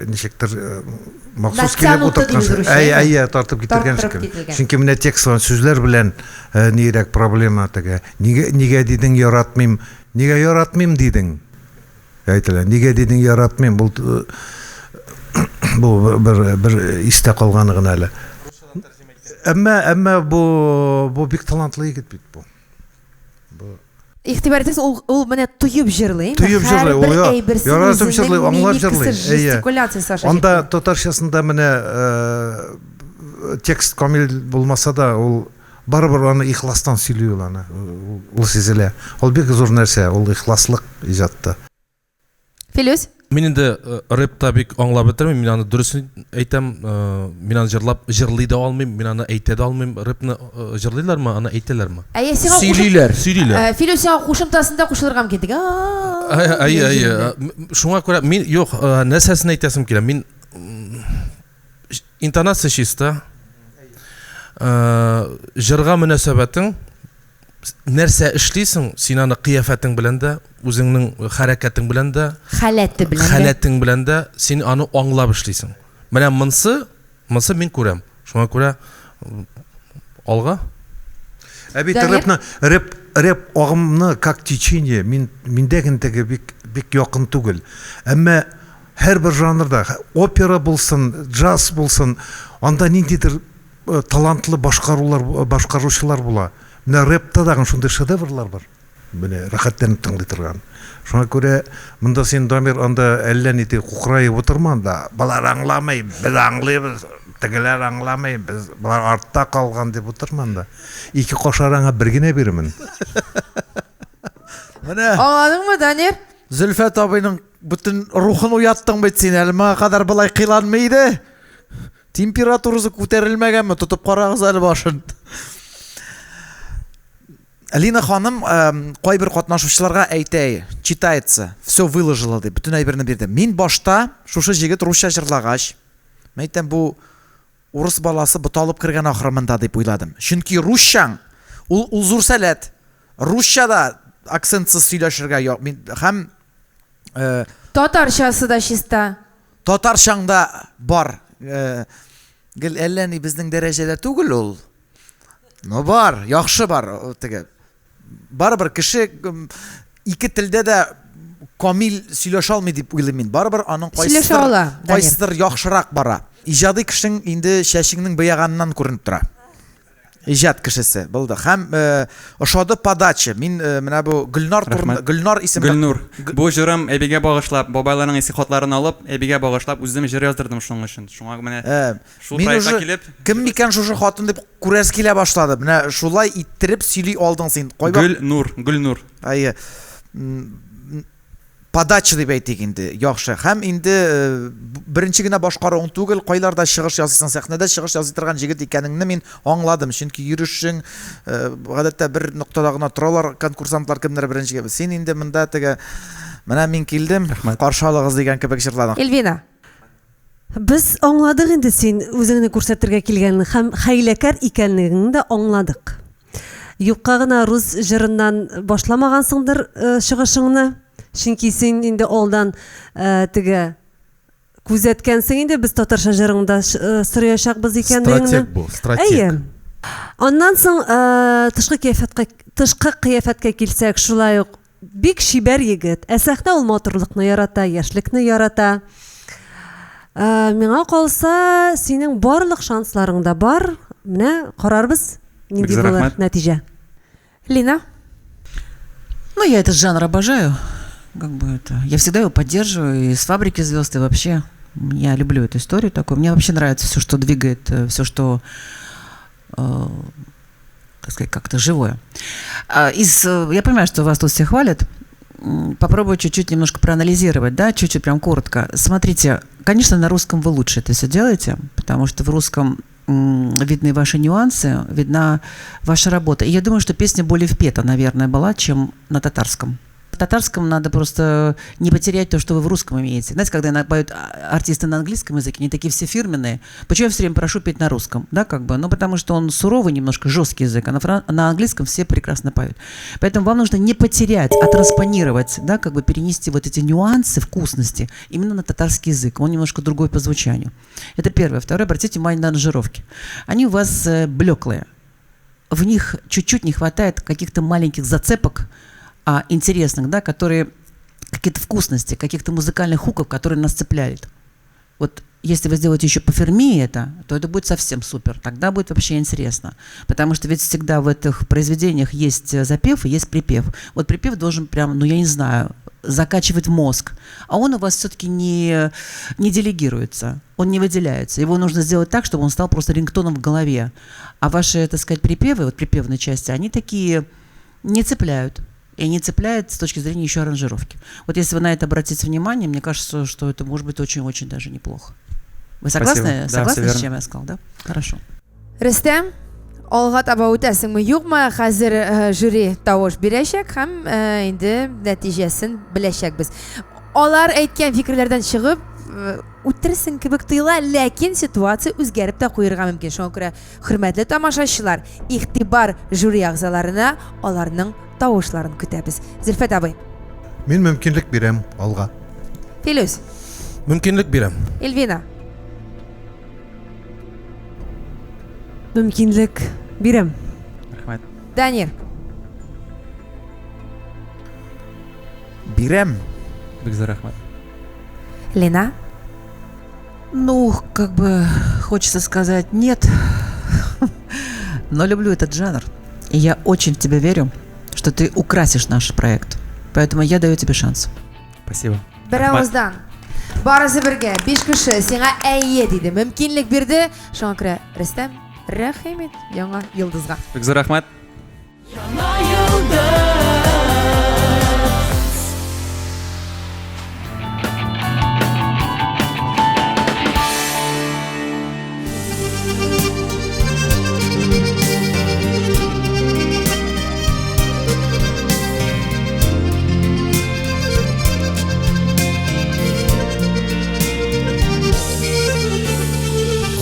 ничектер махсус килеп Натянуто утырткан. дибез русча, Әй, әйме? әй, тартып китергән Тарттырып шикелле. кителгән. Чөнки менә текст белән сүзләр белән нирәк проблема теге. Нигә нигә дидең яратмыйм? Нигә яратмыйм дидең? Әйтелә. Нигә дидең яратмыйм? Бу бу бер бер истә калганы гына әле. Әмма әмма бу бу бик талантлы егет бит бу. Бу Игътибар итегез, ул, ул менә тоеп җырлый. Тоеп җырлый, ул я, яратып җырлый, аңлап җырлый. Әйе. Жестикуляциясе аша Анда татарчасында менә э, текст камил булмаса да, ул барыбер аны ихластан сөйли ул аны. Ул сизелә. Ул бик зур нәрсә, ул ихласлык иҗатта. Филүс? Мин инде э, рэпта бик аңлап бетермим, мин аны дөресен әйтәм, э, мин аны җырлап җырлый да алмыйм, мин аны әйтә дә алмыйм. Рэпны э, җырлыйлармы, аны әйтәләрме? Әйе, сиңа кушым- Сөйлиләр, сөйлиләр. Э, Филүс, сиңа кушымтасында кушылырга мөмкин. Теге, «А-а-а» Әйе, әйе, дигән әйе. җирендә. Шуңа күрә мин юк, нәрсәсен әйтәсем килә. Мин интонация чиста. Җырга мөнәсәбәтең нәрсә эшлисең, син аны кыяфәтең белән дә, үзеңнең хәрәкәтең белән дә, Халәте белән дә. халәтең белән дә син аны аңлап эшлисең. Менә монсы, монсы мин күрәм. Шуңа күрә алга. Ә бит рэпны, рэп, рэп агымны как течение мин миндә генә теге бик бик якын түгел. Әмма һәрбер жанрда, опера булсын, джаз булсын, анда ниндидер талантлы башкарулар, башкаручылар була. Менә рэпта тагын шундый шедеврлар бар. Менә рәхәтләнеп тыңлый торган. Шуңа күрә монда син, Дамир, анда әллә ни дип кукраеп утырма анда. Болар аңламый, без аңлыйбыз, тегеләр аңламый, без болар артта калган дип утырма анда. Ике каш араңа бер генә бирермен. Менә. Аңладыңмы, Данир? Зөлфәт абыйның бөтен рухын уяттың бит син. Әле моңа кадәр болай кыйланмый иде. Температурасы күтәрелмәгәнме? Тотып карагыз әле башын. Лина ханым кайбер катнашучыларга әйтә, читается, все выложила дип, бөтен әйберне бирде. Мин башта шушы җегет русча җырлагач, мен әйтәм, бу урыс баласы буталып кергән ахры монда дип уйладым. Чөнки русчаң ул ул зур сәләт. Русча да акцентсыз сөйләшергә мин һәм э, Татарчасы да чиста. Татарчаң да бар. Э, гел әллә ни безнең дәрәҗәдә түгел ул. Но бар, яхшы бар теге. Барыбер кеше ике телдә дә камил сөйләшә алмый дип уйлыйм мин. Барыбер аның кайсыдыр, кайсыдыр яхшырак бара. Иҗади кешең инде чәчеңнең буяганыннан күренеп тора. Иҗат кешесе булды. Һәм э, ошады подача. Мин э, менә бу Гөлнар турында Гөлнар исемле Гөлнур. Бу җырым әбигә багышлап, бабайларның иске хатларын алып, әбигә багышлап үзем җыр яздырдым шуның өчен. Шуңа менә э, шул проектка килеп, кем микән шушы хатын дип күрәсе килә башлады. Менә шулай иттереп сөйли алдың син. Гөлнур, Гөлнур. Әйе. Подача дип әйтик инде, яхшы. Һәм инде беренче генә башкаруың түгел, кайларда чыгыш ясыйсың, сәхнәдә чыгыш ясый торган җегет икәнеңне мин аңладым. Чөнки йөрешең, гадәттә бер ноктада гына торалар конкурсантлар, кемнәр беренче. Син инде монда теге, менә мин килдем, каршы алыгыз дигән кебек җырладың. Эльвина. Без аңладык инде син үзеңне күрсәтергә килгәнен һәм хәйләкәр икәнлегеңне дә аңладык. Юкка гына рус җырыннан башламагансыңдыр чыгышыңны. Чөнки син инде алдан теге күзәткәнсең инде без татарча җырыңны да сораячакбыз икәнлегеңне. Стратег бу, стратег. Әйе. Аннан соң тышкы кыяфәткә тышкы кыяфәткә килсәк, шулай ук Бик чибәр егет. Ә сәхнә ул матурлыкны ярата, яшьлекне ярата. Миңа калса, синең барлык шансларың да бар. Менә карарбыз, нинди булыр нәтиҗә. Лина? Ну, я этот жанр обожаю. Как бы это, я всегда его поддерживаю и с «Фабрики звезд», и вообще. Я люблю эту историю такую. Мне вообще нравится все, что двигает, все, что так сказать, как-то живое. Я понимаю, что вас тут все хвалят. Попробую чуть-чуть немножко проанализировать, да, чуть-чуть прям коротко. Смотрите, конечно, на русском вы лучше это все делаете, потому что в русском видны ваши нюансы, видна ваша работа. И я думаю, что песня более впета, наверное, была, чем на татарском. В татарском надо просто не потерять то, что вы в русском имеете. Знаете, когда поют артисты на английском языке, они такие все фирменные. Почему я все время прошу петь на русском? Да, как бы? Ну, потому что он суровый, немножко жесткий язык, а на английском все прекрасно поют. Поэтому вам нужно не потерять, а транспонировать, да, как бы перенести вот эти нюансы вкусности именно на татарский язык. Он немножко другой по звучанию. Это первое. Второе, обратите внимание на аранжировки. Они у вас блеклые. В них чуть-чуть не хватает каких-то маленьких зацепок, интересных, да, которые какие-то вкусности, каких-то музыкальных хуков, которые нас цепляют. Вот если вы сделаете еще пофермее это, то это будет совсем супер. Тогда будет вообще интересно. Потому что ведь всегда в этих произведениях есть запев и есть припев. Вот припев должен прям, ну я не знаю, закачивать мозг. А он у вас все-таки не делегируется, он не выделяется. Его нужно сделать так, чтобы он стал просто рингтоном в голове. А ваши, так сказать, припевы, вот припевные части, они такие не цепляют. И они цепляют с точки зрения еще аранжировки. Вот если вы на это обратите внимание, мне кажется, что это может быть очень-очень даже неплохо. Вы согласны? Спасибо. Согласны, да, с чем я сказала, да? Хорошо. Рөстәм, алга таба үтәсеңме, юкмы? Хәзер жюри тавыш бирәчәк һәм инде нәтиҗәсен беләчәкбез. Алар әйткән фикерләрдән чыгып, үтерсең кебек тоела, ләкин ситуация үзгәреп тә куерга мөмкин. Шуңа күрә, хөрмәтле тамашачылар, игътибар жюри әгъзаларына, аларның тавышларын көтәбез. Зөлфәт абый. Мин мөмкинлек бирәм алга. Филүс. Мөмкинлек бирәм. Эльвина. Мөмкинлек бирәм. Рәхмәт. Данир. Бирәм. Бик зур рәхмәт. Лена. Ну, как бы хочется сказать нет, но люблю этот жанр. И я очень в тебя верю, что ты украсишь наш проект. Поэтому я даю тебе шанс. Спасибо. Беравыздан. Барысы бергә, биш кеше сиңа әйе диде, мөмкинлек бирде. Шуңа күрә, Рөстәм, рәхим ит яңа йолдызга. Бик зур рәхмәт. Яңа йолдыз.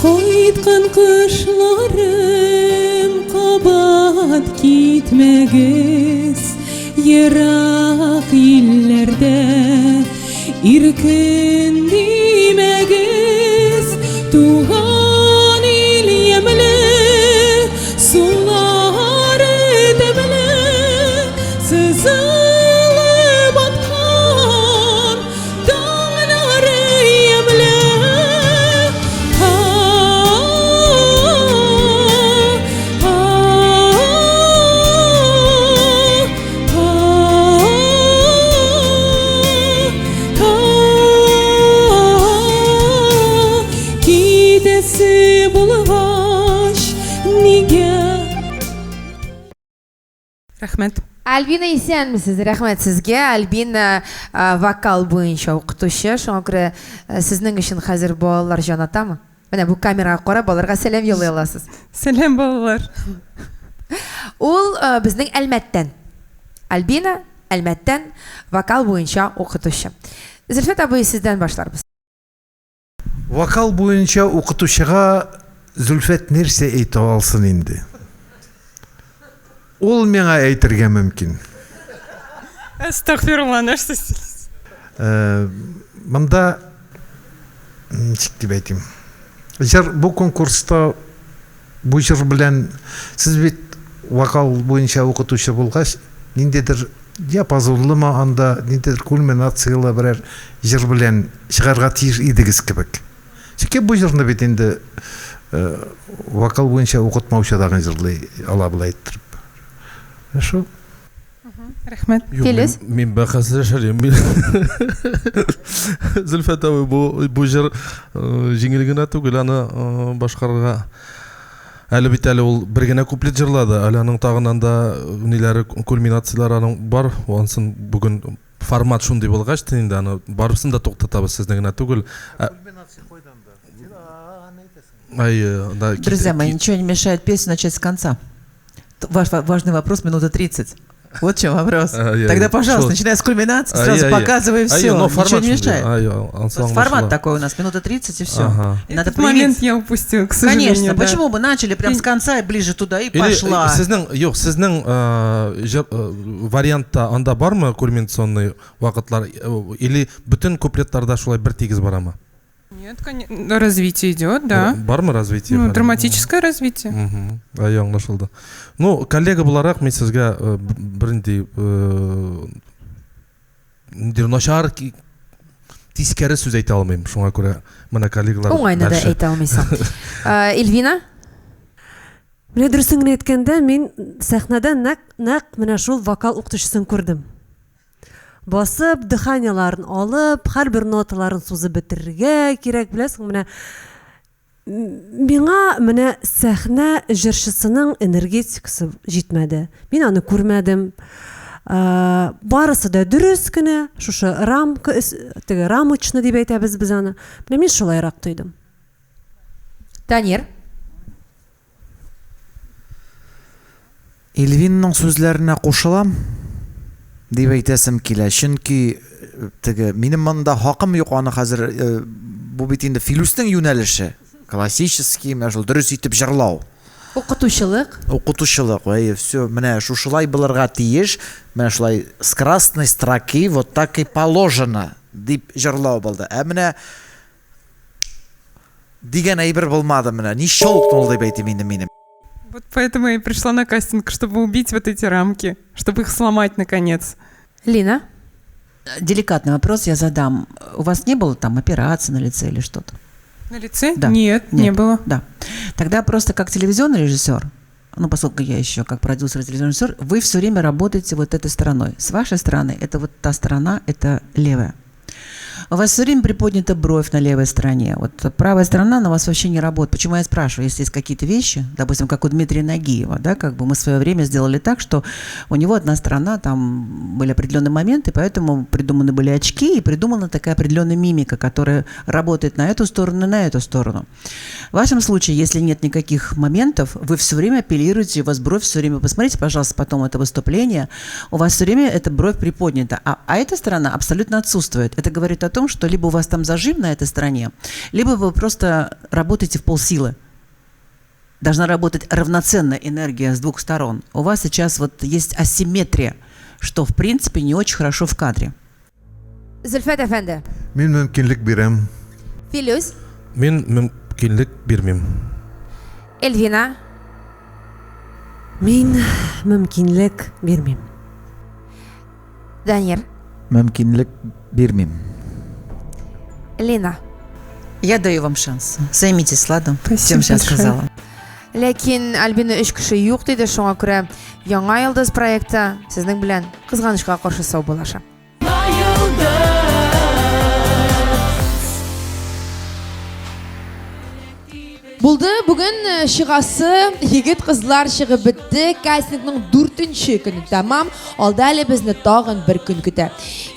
Кайткан кошларым кабат китмәгез ерак илләрдә иркен димәгез туган ил ямьле сулары тәмле сызылып аткан таңнары ямьле. Китәсе булгач, нигә? Рәхмәт. Альбина, исәнмесез! Рәхмәт сезгә. Альбина вокал буенча укытучы. Шуңа күрә сезнең өчен хәзер балалар җан атамы? Менә бу камерага карап, аларга сәлам юллый аласыз. Сәлам, балалар! Ул безнең Әлмәттән. Альбина, Әлмәттән, вокал буенча укытучы. Зөлфәт абый, сездән башларбыз. Вокал буенча укытучыга Зөлфәт нәрсә әйтә алсын инде? Ул миңа әйтергә мөмкин. Әстәгъфирулла, нәрсә сөйлисез? Э, монда ничек дип әйтим? Җыр бу конкурста Бу җыр белән сез бит вокал буенча укытучы булгач, ниндидер диапазонлымы анда, ниндидер кульминацияле берәр җыр белән чыгарга тиеш идегез кебек. Чөнки бу җырны бит инде вокал буенча укытмаучы да җырлый ала болай иттереп. Менә шул. Рәхмәт. Юк, мин, мин бәхәсләшер идем. Мин Зөлфәт абый, бу, бу җыр э, җиңел генә түгел, аны э, башкарырга. Әле бит әле ул бер генә куплет җырлады, әле аның тагын анда э, ниләре, кульминацияләре аның бар. Ансын бүген формат шундый булгач, инде аны барысын да туктатабыз, сезне генә түгел. Ә- Кульминация кайдан да? Син аны әйтәсең. Ай, э, да, кит- Друзья мои, ничего не мешает песню начать с конца. Ваш важный вопрос, минута 30. Вот в чем вопрос. Тогда, пожалуйста, начиная с кульминации, сразу показывай все. Ничего не мешает. Вот формат такой у нас, минута 30 и все. Ага. И надо Этот момент привить. я упустила, к сожалению. Конечно, да. почему мы начали прям с конца и ближе туда и Или, пошла. Сезнең, юк, сезнең э, җыр, э, вариантта анда бармы кульминационный вакытлар э, или бөтен куплетларда шулай бер тигез барамы? Нет, конечно, развитие идет, да. Бармы развитие? Ну, драматическое развитие. Мгм. Әйе, аңлашылды. Ну, коллега буларак мин сезгә э, бернинди э, ниндидер начар тискәре сүз әйтә алмыйм. Шуңа күрә менә коллегалар Уңайны да дальше. әйтә алмыйсың. Э, Эльвина? Менә дөресен генә әйткәндә, мин сәхнәдә нәкъ нәкъ менә шул вокал укытучысын күрдем. Басып, дыханиеларын алып, һәрбер ноталарын сузып бетерергә кирәк, беләсең, менә миңа менә сәхнә җырчысының энергетикасы җитмәде. Мин аны күрмәдем. Барысы да дөрес кенә, шушы рамка, теге рамочный дип әйтәбез без аны. Менә мин шулайрак тойдым. Данир. Эльвинның сүзләренә кушылам, дип әйтәсем килә. Чөнки э, теге минем монда хакым юк аны хәзер э, бу бит инде Филүснең юнәлеше. Классический, менә шул дөрес итеп җырлау. Укытучылык. Укытучылык, әйе, все, менә шушылай булырга тиеш, менә шулай с красной строки вот так и положено дип җырлау булды. Ә менә дигән әйбер булмады менә. Не щелкнул дип әйтим инде минем. Вот поэтому я и пришла на кастинг, чтобы убить вот эти рамки, чтобы их сломать наконец. Лина? Деликатный вопрос я задам. У вас не было там операции на лице или что-то? На лице? Да. Нет, не было. Да. Тогда просто как телевизионный режиссер, ну, поскольку я еще как продюсер и телевизионный режиссер, вы все время работаете вот этой стороной. С вашей стороны это вот та сторона, это левая. У вас все время приподнята бровь на левой стороне. Вот правая сторона на вас вообще не работает. Почему я спрашиваю, если есть какие-то вещи, допустим, как у Дмитрия Нагиева, да, как бы мы в свое время сделали так, что у него одна сторона, там были определенные моменты, поэтому придуманы были очки и придумана такая определенная мимика, которая работает на эту сторону и на эту сторону. В вашем случае, если нет никаких моментов, вы все время апеллируете, у вас бровь все время, посмотрите, пожалуйста, потом это выступление, у вас все время эта бровь приподнята, а эта сторона абсолютно отсутствует. Это говорит о том, что либо у вас там зажим на этой стороне, либо вы просто работаете в полсилы. Должна работать равноценная энергия с двух сторон. У вас сейчас вот есть асимметрия, что в принципе не очень хорошо в кадре. Зөлфәт әфәнде. Мин мөмкинлек бирәм. Филүс. Мин мөмкинлек бирмим. Эльвина. Мин мөмкинлек бирмим. Данир. Мөмкинлек бирмим. Лина. Я даю вам шанс. Займитесь Ладом, Спасибо тем, что я большое. сказала. Ләкин Альбина өч кеше юк диде, шуңа күрә Яңа йолдыз проекты сезнең белән кызганычка каршы саубуллаша. Булды. бүген э, чыгасы егет-кызлар чыгып бетте. Кастингның дүртенче көне тәмам. Алда әле безне тагын бер көн көтә.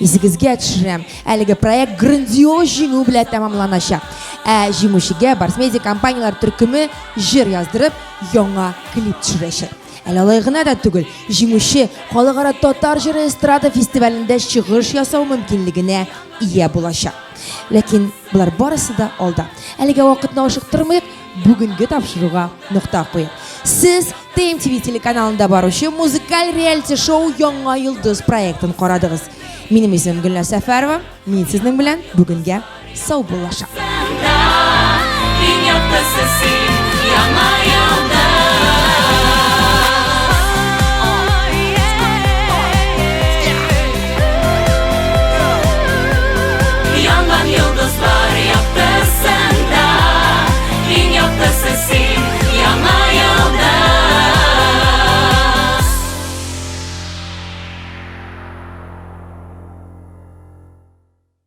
Исегезгә төшерәм, әлеге проект грандиоз җиңү белән тәмамланачак. Ә җиңүчегә Барс Медиа компанияләр төркеме җыр яздырып, яңа клип төшерәчәк. Әле алай гына да түгел, җиңүче Халыкара татар җыры эстрада фестивалендә чыгыш ясау мөмкинлегенә ия булачак. Ләкин болар барысы да алда. Әлегә вакытны ашыктырмыйк, бүгенге тапшыруга нокта куйыйк. Сез ТМТВ телеканалында баручы музыкаль реалити-шоу Яңа йолдыз проектын карадыгыз. Минем исемем Гөлназ Сәфәрова. Мин сезнең белән бүгенгә саубуллашам. Иң яктысы син, яңа йолдыз.